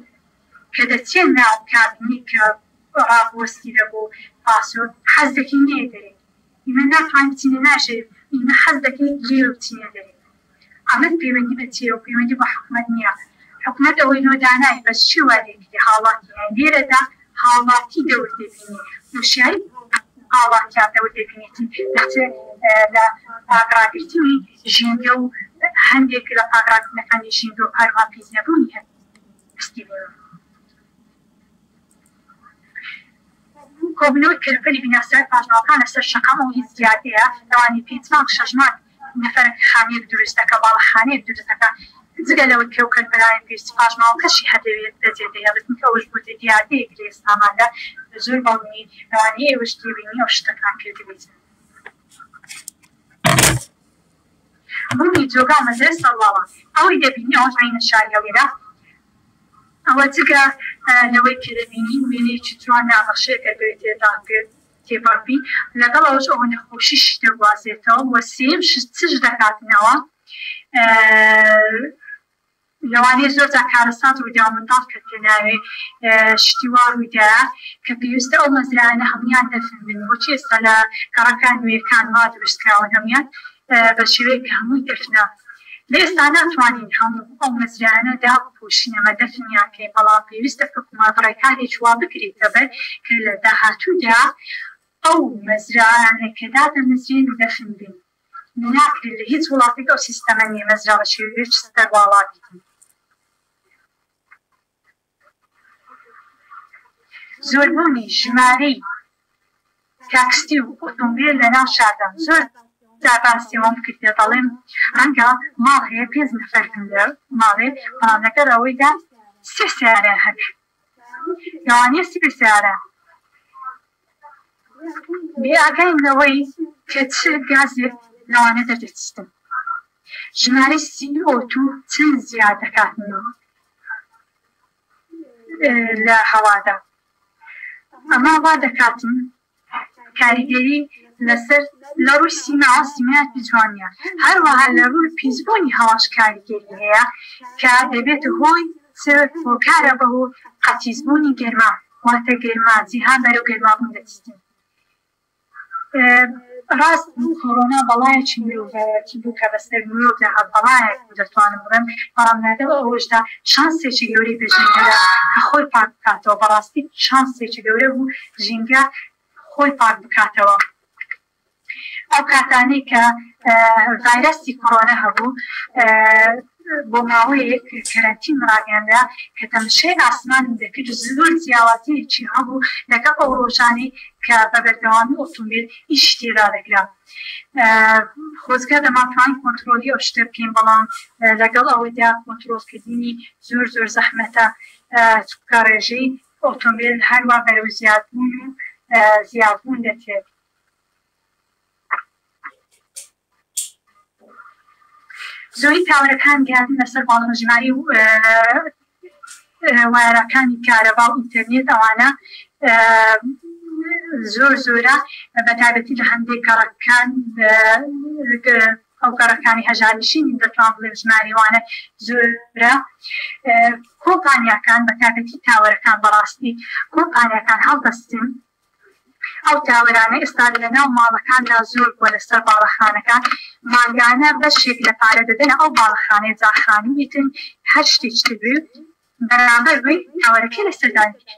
[SPEAKER 3] کە دەچێ ناو کابینەی کە ڕابوەستی لە بۆ پاس و حەز دەکەی نەیە دەرێ ئیمە ناتوانین بچینە ناژێ ئیمە حەز دەکەین لێوە بچینە دەرێ ئەمە پەیوەندی بە چیەوە پەیوەندی بە حکومەت نیە حکومەت ئەوەی لۆ دانایە بەس چی وای لێکردی هاوڵاتی یان لێرەدا هاوڵاتی دەور دەبینێ هۆشیاری هاوڵاتیان دەور دەبینێتی لە چ لە پاک ڕاگرتنی ژینگە و هەندێک لە پاک ڕاگرتنەکانی ژینگە و هەروەها پیس نەبوونی هەستی بوون. کۆبوونەوەی کەلوپەلی بیناسازی پاشماوەکان لەسەر شەقام ئەو هیچ دیاردەیە لەوانەیە پێنج مانگ شەش مانگ نەفەرێک خانوویەک دروست دەکا باڵەخانەیەک دروست دەکا جگە لەوەی کە ئەو کەلوپەلانەی پێویستی پاشماوەکەشی هەر لەوێ بەجێ دەهێڵێت کە ئەوەش بۆتە دیاردەیەک لە ئێستاماندا زۆر بەڵێنی لەوانەیە ئێوەش تێبینی ئەو شتەتان کردبێتن. بوونی جۆگا و مەزرای سەرواڵە ئەوەی دەبینی ئەوەش عەینە شاری هەولێرە ئەوە جگە لەوەی کە دەبینین وێنەیەکی جوان نابەخشێ گەر بەوێ تێدا تێپەڕ بی لەگەڵ ئەوەش ئەوە نەخۆشیشی دەگوازێتەوە وە سێیەم شت چش دەکاتنەوە لەوانەیە زۆر جار کارەسات ڕوویدا و منداڵ کەوتە ناوێ شتی وا ڕوویدایە کە پێویستە ئەو مەزرایانە هەموویان دەفن بن بۆچی ئێستا لە گەڕەکە نوێیەکان وا دروست کراون هەموویان بە شێوەیەک کە هەمووی دەفنە لە ئێستا ناتوانین هەموو ئەو مەزرایانە دابپۆشین ئەمە دەفنیان کەین بەڵام پێویستە حکومەت ڕێکارێکی وا بگرێتە بەر کە لە داهاتوودا ئەو مەزرایانە کە دادەمەزرێن دەفن بن ناکرێت لە هیچ وڵاتێک ئەو سیستەمە نیە مەزرا بە شێوەیەکی سەرواڵا بیتن. زۆربوونی ژمارەی تاکسی و ئۆتۆمبێل لە ناو شاردا زۆر جار باسی ئەوەم کردیە دەڵێم ڕەنگە ماڵ هەیە پێنج نەفەر بن لە ماڵێ بەڵام لەگەڵ ئەوەیدا سێ سەیارەیان هەبێ لەوانەیە سێ سەیارە بێ ئاگاین لەوەی کە چ گازێک لەوانە دەردەچتن. ژمارەی سی ئۆ توو چەند زیاد دەکات لە هەوادا. ئەمە وا دەکاتن کاریگەری لەسەر لە ڕووی سیماوە سیمایەکی جوان نییە، هەروەها لە ڕووی پیسبوونی هەواش کاریگەری هەیە کە دەبێتە هۆی چ هۆکارە بەهۆ قەتیسبوونی گەرما واتە گەرما جیهان بەرەو گەرمابوون دەچیتن. ڕاست بوو کۆرۆنا بەڵایەکی مرۆڤایەتی بوو کە بەسەر مرۆڤدا هات بەڵایەک بوو دەتوانم بڵێم بەڵام لەگەڵ ئەوەشدا شانسێکی گەورەی بە ژینگە دا کە خۆی پاک بکاتەوە بەڕاستی شانسێکی گەورە بوو ژینگە. خۆی پاک بکاتەوە. ئەو کاتانەی کە ڤایرەسی کۆرۆنا هەبوو بۆ ماوەیەک کەرەنتین ڕاگەیەنرا کە تەمشای ئاسمانم دەکرد زۆر جیاوازیەکی هەبوو لەگەڵ ئەو ڕۆژانەی کە بە بەردەوامی ئۆتۆمبیل ئیشی تێدا دەکرا. خۆزگە دەمانتوانی کۆنترۆلی ئەو شتە بکەین بەڵام لەگەڵ ئەوەیدا کۆنترۆڵکردنی زۆر زۆر زەحمەتە چونکە ڕێژەی ئۆتۆمبیل هەروا بەرەو زیادبوون و زیادبوون دەچێت. زۆری تاوەرەکان گەیاندن لەسەر باڵە ژمارەی وایەرەکانی کارەبا و ئینتەرنێت ئەوانە زۆر زۆرە بە تایبەتی لە هەندێک گەڕەکان ئەو گەڕەکانی هەژارنشینین دەتوان بڵێم ژمارەی وانە زۆرە. کۆمپانیاکان بە تایبەتی تاوەرەکان بەڕاستی کۆمپانیاکان هەڵدەستن ئەو تاوەرانە ئێستا لە ناو ماڵەکاندا زۆر بووە لەسەر باڵەخانەکان مانگانە بەشێک لە پارە دەدەنە ئەو باڵەخانەیە جا خانوو بیتن هەر شتێکی تر بێ بەرامبەر بەوەی تاوەرەکەی لەسەر دانرێ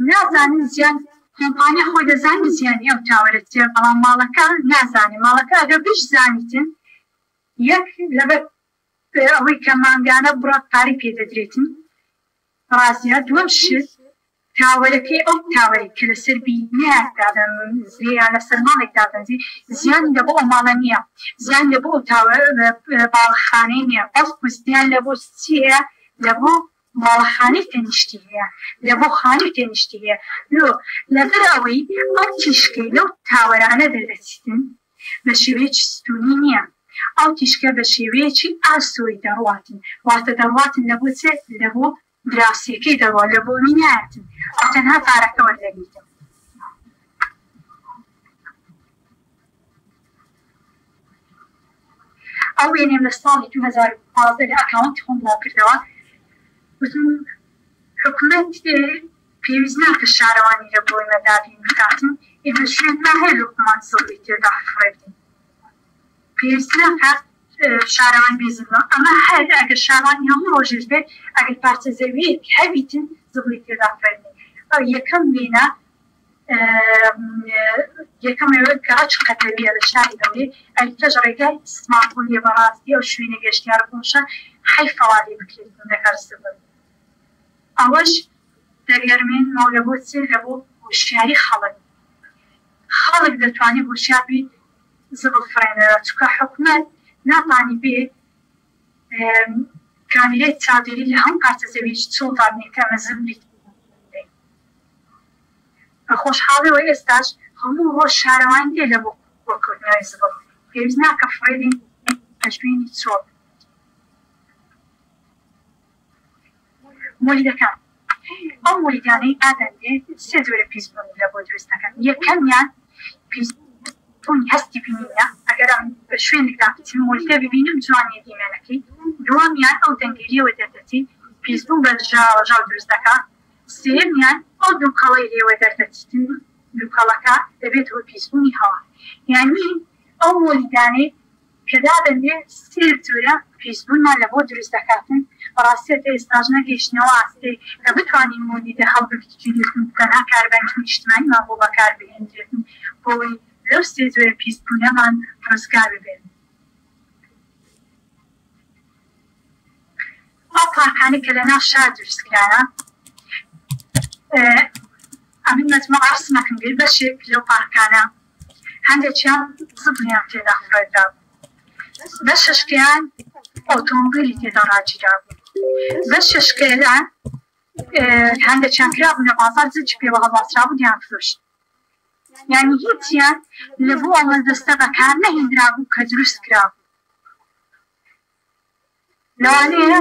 [SPEAKER 3] نازانن زیان کۆمپانیا خۆی دەزانێ زیانی ئەو تاوەرە چیە بەڵام ماڵەکە نازانێ ماڵەکە ئەگەر بشزانیتن یەک لەبەر ئەوەی کە مانگانە بڕە پارەی پێ دەدرێتن ڕازیە دووەم شت تاوەرەکەی ئەو تاوەرەی کە لەسەر بینایەک دادەنرێ یان لەسەر ماڵێک دادەنرێ زیانی لە بۆ ئەو ماڵە نییە زیانی لە بۆ ئەو تاوەر باڵەخانەی نییە بەڵکو زیان لە بۆ چی هەیە لە بۆ باڵەخانەی تەنیشتی هەیە لە بۆ خانووی تەنیشتی هەیە لۆ لەبەر ئەوەی ئەو تیشکەی لەو تاوەرانە دەردەچیتن بە شێوەیەکی ستوونی نییە ئەو تیشکە بە شێوەیەکی ئاسۆیی دەڕواتن واتە دەڕواتن لە بۆ چ لە بۆ دراوسێکەی دەڕوا لە بۆنی نایەتن ئەو تەنها پارەکە وەردەگریتن. ئەو وێنەیەم لە ساڵی 2015 لە ئەکاونتی خۆم بڵاو کردەوە وتم حکومەت پێویست ناکە شارەوانی لە بۆی مە دابین بکاتن ئێمە شوێنمان هەیە لۆ خۆمان زبڵی تێدا فڕێ بدەین. پێویست ناکات شارەوانی بێ زبڵە ئەمە هەر ئەگەر شارەوانی هەموو ڕۆژێش بێت ئەگەر پارچە زەویەک هەبیتن زبڵی تێدا فڕێدەین ئەو یەکەم وێنە یەکەم گەڕەکی قەتەویە لە شاری هەولێر ئەویکەش ڕێگای سماقولیە بەڕاستی ئەو شوێنە گەشتیارە خۆشە حەیفە وا لێ بکرێت لەگەڵ زبڵ ئەوەش دەگەرمێنمەوە لە بۆ چ لە بۆ هۆشیاری خەڵک خەڵک دەتوانێت هۆشیار بیت زبڵ فڕێنەرە چونکە حکومەت ناتانی بێ کامیرای چاودێری لە هەموو پارچە زەویەکی چۆڵ دابنێ کە ئەمە زبڵی تێدایە. بە خۆشحاڵیەوە ئێستاش هەموو ڕۆژ شارەوانی دێ لە بۆ کۆکردنەوەی زبڵ پێویست ناکە فڕێدەین بە شوێنی چۆڵ. مۆلیدەکان، ئەو مۆلیدانەی دادەنرێ سێ جۆرە پیسبوون لە بۆ دروست دەکەن، یەکەمیان پیسبوونی هەستی بینینە، ئەگەر ئەم بە شوێنێکدا بچم مۆلیدە ببینم جوان نیە دیمەنەکەی، دووەمیان ئەو دەنگەی لێوە دەردەچی پیسبوون بە ژاوەژاو دروست دەکا، سێیەمیان ئەو دووکەڵەی لێوە دەردەچیتن دووکەڵەکە دەبێتە هۆی پیسبوونی هەوا، یانی ئەو مۆلیدانەی کە دادەنرێ سێ جۆرە پیسبوونمان لە بۆ دروست دەکاتن، بەڕاستی تا ئێستاش نەگەیشتینەوە ئاستێک کە بتوانین مۆلیدە هەڵبگیرێتن تەنها کارەبایەکی نیشتمانیمان بۆ بەکار بهێنرێتن بۆوەی لەو سێ جۆرە پیسبوونەمان ڕزگار ببێت. ئەو پارکانەی کە لەناو شار دروست کرانە ئەمن مەجموعە ڕسمەکم گرت بەشێک لەو پارکانە هەندێکیان زبڵیان تێدا فڕێدرابوو، بەشەشکەیان ئۆتۆمبێلی تێدا ڕاگیرابوو، بەشەشکەیان هەندێکیان کرابوونە بازاڕ جلکی پێوە هەڵواسرابوو دەیانفرۆشت. یانی هیچیان لە بۆ ئەو مەبەستە بەکار نەهێندرابوو کە دروست کرابوو. لەوانەیە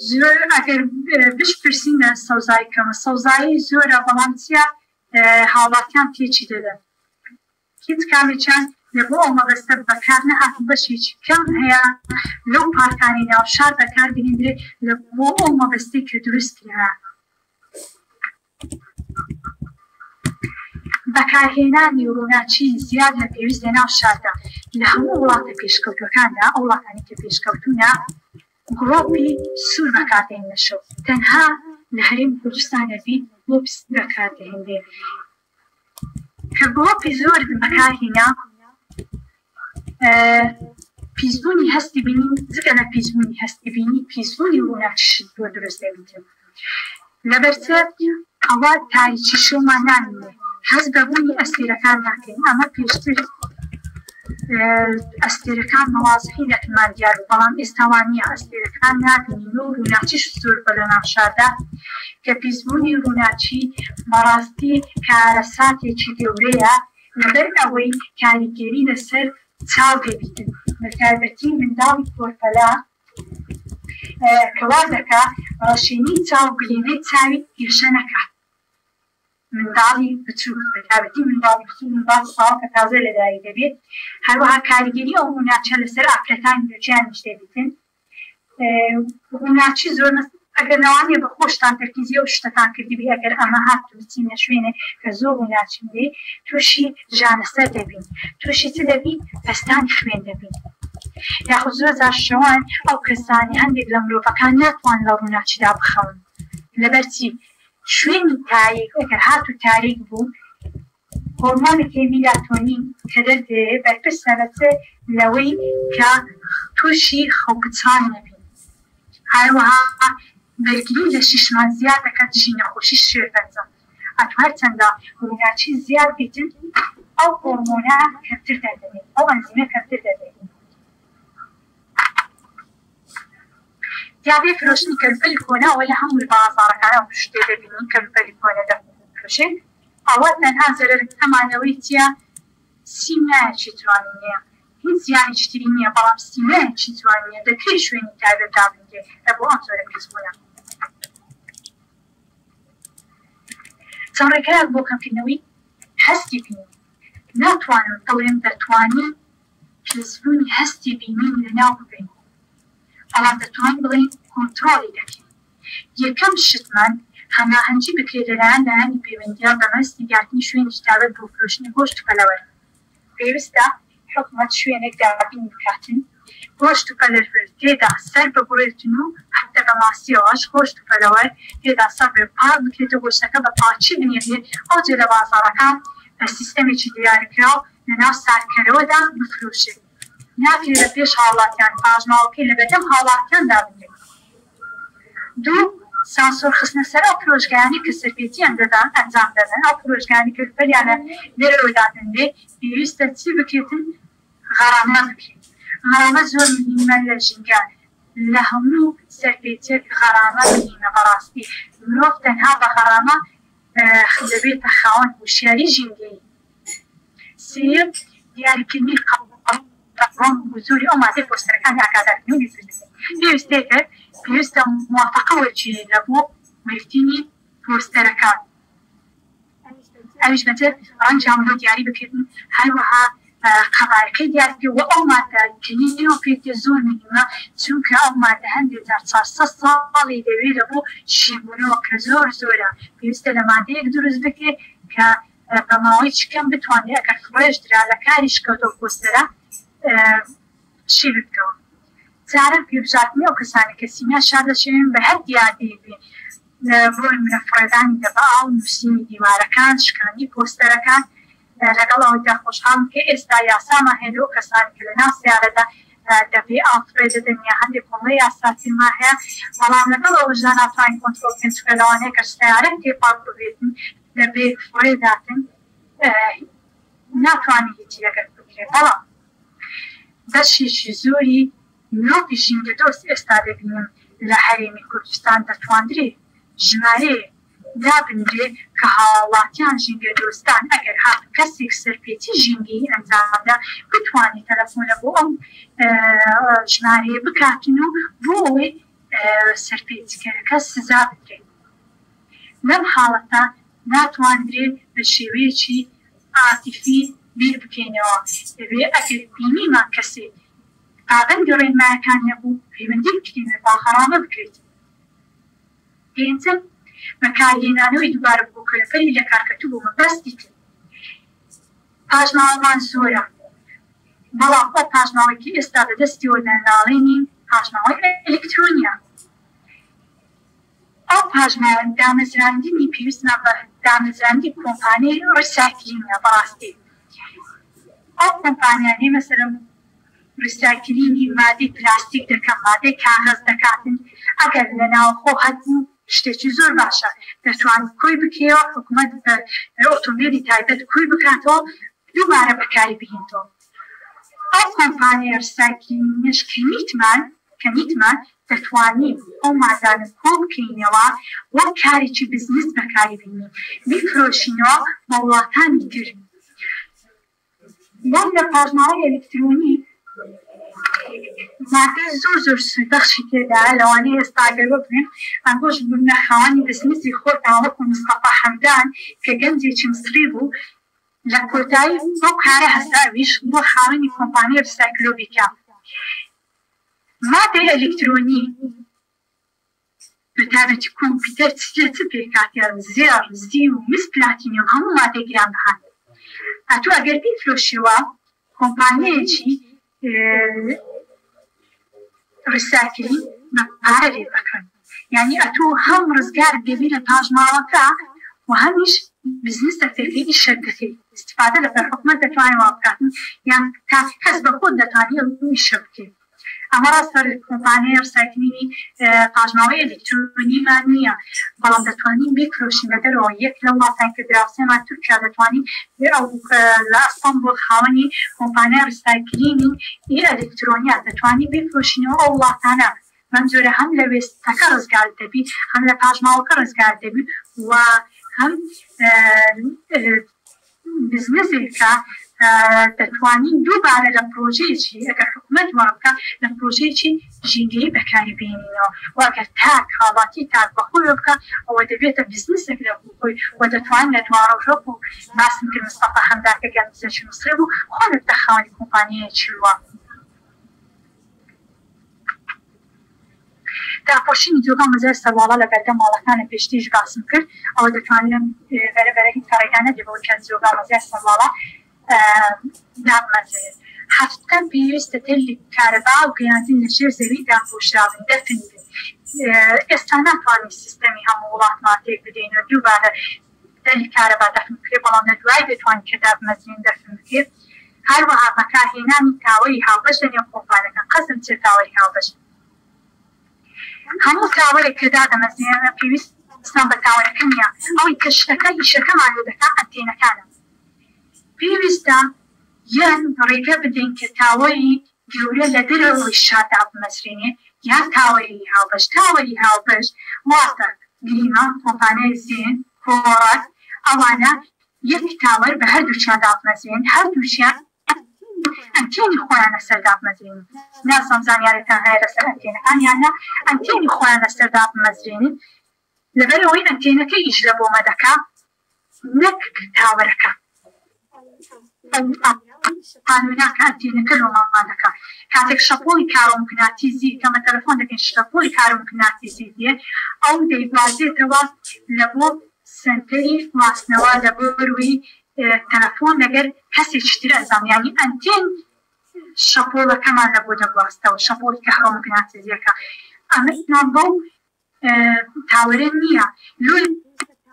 [SPEAKER 3] زۆر ئەگەر بشپرسین لە سەوزایی کەمە، سەوزایی زۆرە بەڵام چییە هاوڵاتیان تێکی دەدەن هیچ کامێکیان لە بۆ ئەو مەبەستە بەکار نەهاتوون بەشێکی کەم هەیە لەو پارکانەی ناو شار بەکار بهێندرێت لە بۆ ئەو مەبەستەی کە دروست کرا. بەکارهێنانی ڕووناکی زیاد لە پێویست لە ناو شاردا لە هەموو وڵاتە پێشکەوتووەکاندا ئەو وڵاتانەی کە پێشکەوتوونە گڵۆپی سوور بەکاردێننە شەو تەنها لە هەرێمی کوردستان نەبی گڵۆپی سپی بەکاردەهێنرێ. کە گڵۆپی زۆرت بەکارهینا پیسبوونی هەستی بینین جگە لە پیسبوونی هەستی بینی پیسبوونی ڕووناکیشت بۆ دروست دەبیتن. لەبەر چ ئەوە تاریکی شەومان نامینێ هەست بە بوونی ئەستێرەکان ناکەین ئەمە پێشتر ئەستێرەکان بە وازحی لەکنمان دیار بوو بەڵام ئێستا وا نییە ئەستێرەکان نابینین و ڕووناکیش زۆر بە لەناو شاردا کە پیسبوونی ڕووناکی بەڕاستی کارەساتێکی گەورەیە لەبەر ئەوەی کاریگەری لەسەر چاو دەبیتن بەتایبەتی منداڵی کۆرپەلە کە وا دەکا ڕەشینی چاو گلێنەی چاوی گەشە نەکات. منداڵی بچووک بەتایبەتی منداڵی بچووک منداڵی ساوا کە تازە لەدایک دەبێت هەروەها کاریگەری ئەو ڕووناکیە لەسەر ئافرەتانی دووگیانیش دەبیتن. ڕووناکی زۆر ئەگەر لەوانەیە بە خۆشتان تەرکیزی ئەو شتەتان کردبی ئەگەر ئەمە هات و بچینە شوێنێ کە زۆر ڕووناکین بێ تووشی ژانەسەر دەبین تووشی چ دەبین پەستانی خوێن دەبین یاخود زۆر جار شەوان ئەو کەسانەی هەندێک لە مرۆڤەکان ناتوان لە ڕووناکیدا بخەون لەبەر چی شوێنی تاریک ئەگەر هاتوو تاریک بوو هۆرمۆنێکی میلاتۆنین کە دەردێ بەرپرسە لە چ لەوەی کە تووشی خەوپچڕان نەبین هەروەها بەرگری لەشیشمان زیاد دەکات دژی نەخۆشی شێرپەنجە ئەتوو هەرچەندە ڕووناکی زیاد بیتن ئەو هۆرمۆنە کەمتر دەردەبێت ئەو ئەنزیمە کەمتر دەردەبێت. دیاردەی فرۆشتنی کەلوپەلی کۆنە ئەوە لە هەموو بازاڕەکان ئەو شتەی دەبینین کەلوپەلی کۆنە دەفرۆشێت ئەوە تەنها زەرەرەکەمان لەوەی چیە سیمایەکی جوانی نیە هیچ زیانێکی تری نیە بەڵام سیمایەکی جوان نیە دەکرێت شوێنی تایبەت دابنرێت لە بۆ ئەم جۆرە پیسبوونە. چەند ڕێگایەک بۆ کەمکردنەوەی هەستی بینین. ناتوانم بڵێم دەتوانین پیسبوونی هەستی بینین لەناو ببەین، بەڵام دەتوانین بڵێین کۆنترۆڵی دەکەین. یەکەم شتمان هەماهەنگی بکرێت لەلایەن لایەنی پەیوەندیدار بە مەبەستی دیارکردنی شوێنێکی تایبەت بۆ فرۆشتنی گۆشت و پەلەوەر. پێویستە حکومەت شوێنێک دابین بکاتن گۆشت و پەلەور تێدا سەر ببڕێتن و حەتتا بە ماسیەوەش گۆشت و پەلەوەر تێدا سەر بڕێت پاک بکرێتەوە گۆشتەکە بە پاکی بنێرێت ئەوجە لە بازاڕەکان بە سیستەمێکی دیاریکراو لەناو ساردکەرەوەدا بفرۆشێت ناکرێت لە پێش هاوڵاتیان پاشماوەکەی لەبەردەم هاوڵاتیان دابنرێت. دوو، سانسۆر خستنە سەر ئەو فرۆشگایانەی کە سەرپێچییان دەدان ئەنجام دەدەن، ئەو فرۆشگایانەی کە پەلیانە لێرەوە دادەنرێت پێویستە چی بکرێتن؟ غەرامە بکرێت. غەرامە زۆر مهیمە لە ژینگە، لە هەموو سەرپێچیەک غەرامە مهیمە بەڕاستی مرۆڤ تەنها بە غەرامە دەبێتە خاوەن هۆشیاری ژینگەیی. سێیەم، دیاریکردنی ڕەنگ و جۆری ئەو مادەی پۆستەرەکانی ئاگادارکردنەوە دروست دەکرێت. پێویستێکە پێویستە موافەقە وەرگیرێت لە بۆ وەرگرتنی پۆستەرەکان، ئەویش بە چ ڕەنگیان بۆ دیاری بکرێت و هەروەها قەبارەکەی دیار بکرێت و ئەو مادە کە لێیەوە پێک دێت زۆر مهیمە، چونکە ئەو مادە هەندێک جار 400 ساڵی دەوێت لە بۆ شیبوونەوە کە زۆر زۆرە، پێویستە لە مادەیەک دروست بکرێت کە بە ماوەیەکی کەم بتوانرێت ئەگەر فڕێش درا لە کاریش کەوت ئەو پۆستەرە شی ببتەوە. جاران پێبژاردنی ئەو کەسانەی کە سیمیان شار دەشێوێن بە هەر دیاردەیەک بێ بۆ نمونە فڕێدانی دەبە ئاو، نووسینی دیوارەکان، شکاندنی پۆستەرەکان، لەگەڵ ئەوەیدا خۆشحاڵم کە ئێستا یاسامان هەیە لۆ ئەو کەسانەی کە لەناو سەیارەدا دەبەی ئاو فڕێ دەدەن یا هەندێک کۆمەڵی یاساترمان هەیە، بەڵام لەگەڵ ئەوەشدا ناتوانین کۆنترۆڵ بکەین چونکە لەوانەیە کە سەیارەک تێپەڕ ببێتن دەبێ فڕێ داتن ناتوانێ هیچی لەگەل بکرێ بەڵام بەشێکی زۆری مرۆڤی ژینگەدۆست ئێستا دەبینم لە هەرێمی کوردستان دەتواندرێ ژمارەیەک دابنرێ کە هاوڵاتیان ژینگەدۆستان ئەگەر هاتوو کەسێک سەرپێچی ژینگەیی ئەنجامدا بتوانێ تەلەفۆنە بۆ ئەو ژمارەیە بکاتن و بۆ ئەوەی سەرپێچیکەرەکە سزا بدرێت. لەم حاڵەتە ناتواندرێ بە شێوەیەکی عاتیفی بیر بکەینەوە، دەبێ ئەگەر بینیمان کەسێک پابەندی ڕێنمایەکان نەبوو پەیوەندی بکرێن و با غەرامە بکرێت. پێنجەم، بەکارهێنانەوەی دووبارە بۆ کەلوپەلی لەکارکەتوو بۆ مەبەستی تر. پاشماوەمان زۆرە، بەڵام ئەو پاشماوەی کە ئێستا بەدەستیەوە دەناڵێنین پاشماوەی ئەلیکترۆنییە. ئەو پاشماوە دامەزراندنی پێویستمان بە دامەزراندنی کۆمپانیای ڕیسایکلینە بەڕاستی ئەو کۆمپانیانەی مەسەلەن ڕیسایکلینی مادەی پلاستیک دەکەن مادەی کاغەز دەکاتن ئەگەر لە ناوخۆ هەبوو شتێکی زۆر باشە دەتوانیت کۆی بکەیەوە حکومەت بە ئۆتۆمبێلی تایبەت کۆی بکاتەوە دووبارە بەکاری بهێنتەوە ئەو کۆمپانیای ڕیسایکلینەش کە نیتمان کە نیتمان دەتوانین ئەو مادانە کۆ بکەینەوە وەک کارێکی بزنس بەکاری بێنین بیفرۆشینەوە بە وڵاتانی تر بۆم لە پاشماوەی ئەلیکترۆنی مادەی زۆر زۆر سوودبەخشی تێدایە لەوانەیە ئێستا ئەگەر ببن ئەنگۆش ببنە خاوەنی بزنسی خۆتان وەکو مستەفا حەمدان کە گەنجێکی مسری بوو لە کۆتایی بەو کارە هەستا ئەویش بووە خاوەنی کۆمپانیای ڕیسایکلۆبیکا مادەی ئەلیکترۆنی بە تایبەتی کۆمپیوتەر چ لە چ پێکهاتە، زێڕ، زیو، مس، پلاتینیۆم هەموو مادەی گرانبەهان. ئەتوو ئەگەر بیفرۆشیەوە کۆمپانیایەکی ڕیسایکلین بە پارە لێت ئەکڕن. یانی ئەتوو هەم ڕزگارت دەبی لە پاشماوەکە و هەمیش بزنسەک دەکەی ئیشەک دەکەی ئیستفادە لە حکومەت دەتوانێ وا بکاتن یان تاکە کەس بە خۆت دەتوانی ئەو ئیشە بکەی. ئەمە ڕاستە کۆمپانیای ڕسایکلینی پاشماوەی ئەلیکترۆنیمان نییە، بەڵام دەتوانین بیفرۆشین لە دەرەوە، یەک لە وڵاتانی کە دراوسێمان تورکیا دەتوانین ئەو لە ئەستەنبوڵ خاوەنی کۆمپانیای ڕیسایکلینی ئەلیکترۆنیە دەتوانین بیفرۆشینەوە ئەو وڵاتانە، بەم جۆرە هەم لە وێستەکە ڕزگارت دەبی هەم لە پاشماوەکە ڕزگارت دەبی و هەم بزنسێکە دەتوانین دووبارە لە پرۆژەیەکی ئەگەر حکومەت وا بکا لە پرۆژەیەکی ژینگەیی بەکاری بێنینەوە و ئەگەر تاک هاوڵاتی تاک بەخۆیەوە بکا ئەوە دەبێتە بزنسێک لە خۆی و دەتوانین لە دواڕۆژ وەکو باسم کرد مستەفا حەمدان کە گەنجێکی میسری بوو خۆی ببتە خاوەنی کۆمپانیایەکی وا. داپۆشینی جۆگا و مەزای سەرواڵا لە بەردەم ماڵەکانە پێشتریش باسم کرد ئەوە دەتوانرێن بەرە بەرە هیچ ڕێگا نەدرێ بەوەی کە جۆگا و مەزای سەرواڵا دابمەزرێت. حەفتەم پێویستە تەلی کارەبا و گەیاندن لە ژێر زەوی داپۆشرابن دەفن بن ئێستا ناتوانین سیستەمی هەموو وڵاتمان تێک بدەین و دووبارە تەلی کارەبا دەفن بکرێت بەڵام لە دوای دەتوانین کە دابمەزرێن دەفن بکرێت هەروەها بەکارهێنانی تاوەری هاوبەش لە نێو کۆمپانیاکان قەزم چیە تاوەری هاوبەش؟ هەموو تاوەرێک کە دادەمەزرێنن پێویستمان بە تاوەرەکە نیە ئەوەی کە شتەکە ئیشەکەمان لێ دەکات ئەنتێنەکانە پێویستە یان ڕێگە بدەین کە تاوەری گەورە لە دەرەوەی شار دابمەزرێنێ یان تاوەری هاوبەش تاوەری هاوبەش واتە گریمان کۆمپانیای زێن کۆڕەک ئەوانە یەک تاوەر بە هەردووکیان دابمەزرێن هەردووکیان ئەنتێنی خۆیان لەسەر دابمەزرێنن نازانم زانیاریتان هەیە لەسەر ئەنتێنەکان یان نا ئەنتێنی خۆیان لەسەر دابمەزرێنن لەبەرئەوەی ئەنتێنەکە ئیش لە بۆمە دەکا نەک تاوەرەکە قانونا کە ئەنتێنەکە لۆمان دەکا کاتێک شەپۆڵی کارۆموگناتیزی کەمە تەلەفۆن دەکەین شەپۆلی کارۆموگناتیزی دێ ئەو دەیگوازێتەوە لە بۆ سەنتەری گواستنەوە لە بۆروی تەلەفۆن لەگەر کەسێکی تر ئەنجام یانی ئەنتێن شەپۆڵەکەمان لە بۆ دەگواستەوە شەپۆڵی کەهرۆموگناتیزیەکە ئەمەمان بەو تاوەرە نییە لۆی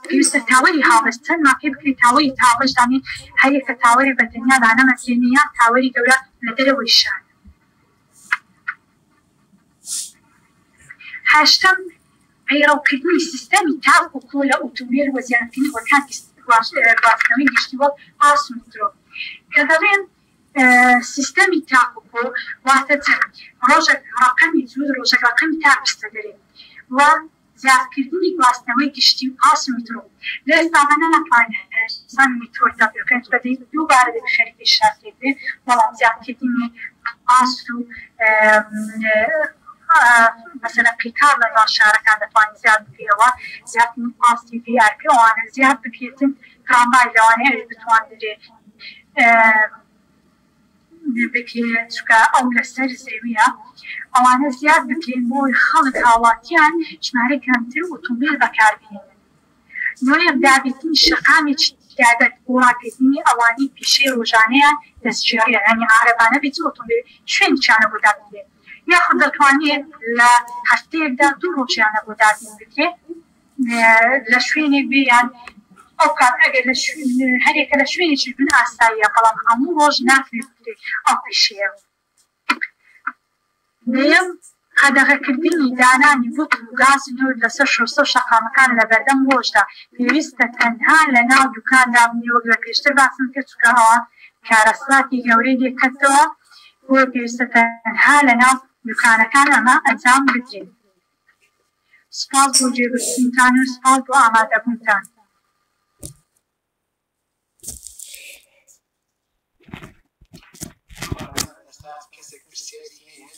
[SPEAKER 3] پێویستە تاوەری هاوبەش چەند ماکەی بکرێت تاوەری هاوبەش دانێ هەریەکە تاوەرێک بە تەنیا دانەمەزرێنێ یان تاوەری گەورە لە دەرەوەی شار. هەشتەم، پەیڕەوکردنی سیستەمی تاک و کۆ لە ئوتومبێل و زیادکردنی هۆکانی گواستنەوەی گشتی وەک پاس و میترۆ. کە دەڵێم سیستەمی تاک و کۆ واتە چ؟ ڕۆژێک ڕەقەمی جووت ڕۆژێک ڕەقەمی تاک بچتە دەرێ و زیادکردنی گواستنەوەی گشتی و پاس و میترۆ. لە ئێستادا ناتوانین هەرزانی میترۆی تەتبیق بکەین چونکە دووبارە دەبێ خەریکەی شار تێک بێ، بەڵام زیادکردنی پاس و مەسەلەن قیتار لە ناو شارەکان دەتوانین زیاد بکەیەوە، زیادکردنی پاسی ڤی ئای پی ئەوانە زیاد بکرێتن، تراموای لەوانەیە ئەوێ بتواندرێ بکرێت چونکە ئەو لەسەر زەویە ئەوانە زیاد بکرێن بۆ ئەوەی خەڵک هاوڵاتیان ژمارەی کەمتر ئۆتۆمبێل بەکاربهێنن. نۆیەم، دابینکردنی شەقامێکی تایبەت بۆ ڕاگرتنی ئەوانەی پیشەی ڕۆژانەیان دەستگێڕییە یانی عارەبانە بێت چ ئۆتۆمبێل شوێنێکیانە بۆ دابنرێت یاخود دەتوانێت لە هەفتەیەکدا دوو ڕۆژیانە بۆ دابین بکرێت لە شوێنێک بێ یان ئەو کات ئەگەر لە هەرێکە لە شوێنێکی بن ئاساییە، بەڵام هەموو ڕۆژ ناکرێت بکرێت ئەو پیشەیە. دەیەم، قەدەغەکردنی دانانی بوتڵ و گازی نەوت لەسەر شۆستە و شەقامەکان لەبەردەم ڕۆژدا، پێویستە تەنها لەناو دوکان دابنرێ وەک لە پێشتر باسم کرد، چونکە ئەوە کارەساتی گەورەی لێکەوتەوە، بۆیە پێویستە تەنها لەناو دوکانەکان ئەمە ئەنجام بدرێت. سوپاس بۆ گوێگرتنتان و سوپاس بۆ ئامادەبوونتان.
[SPEAKER 1] ئێستا کەسێک پرسیاری هەیە؟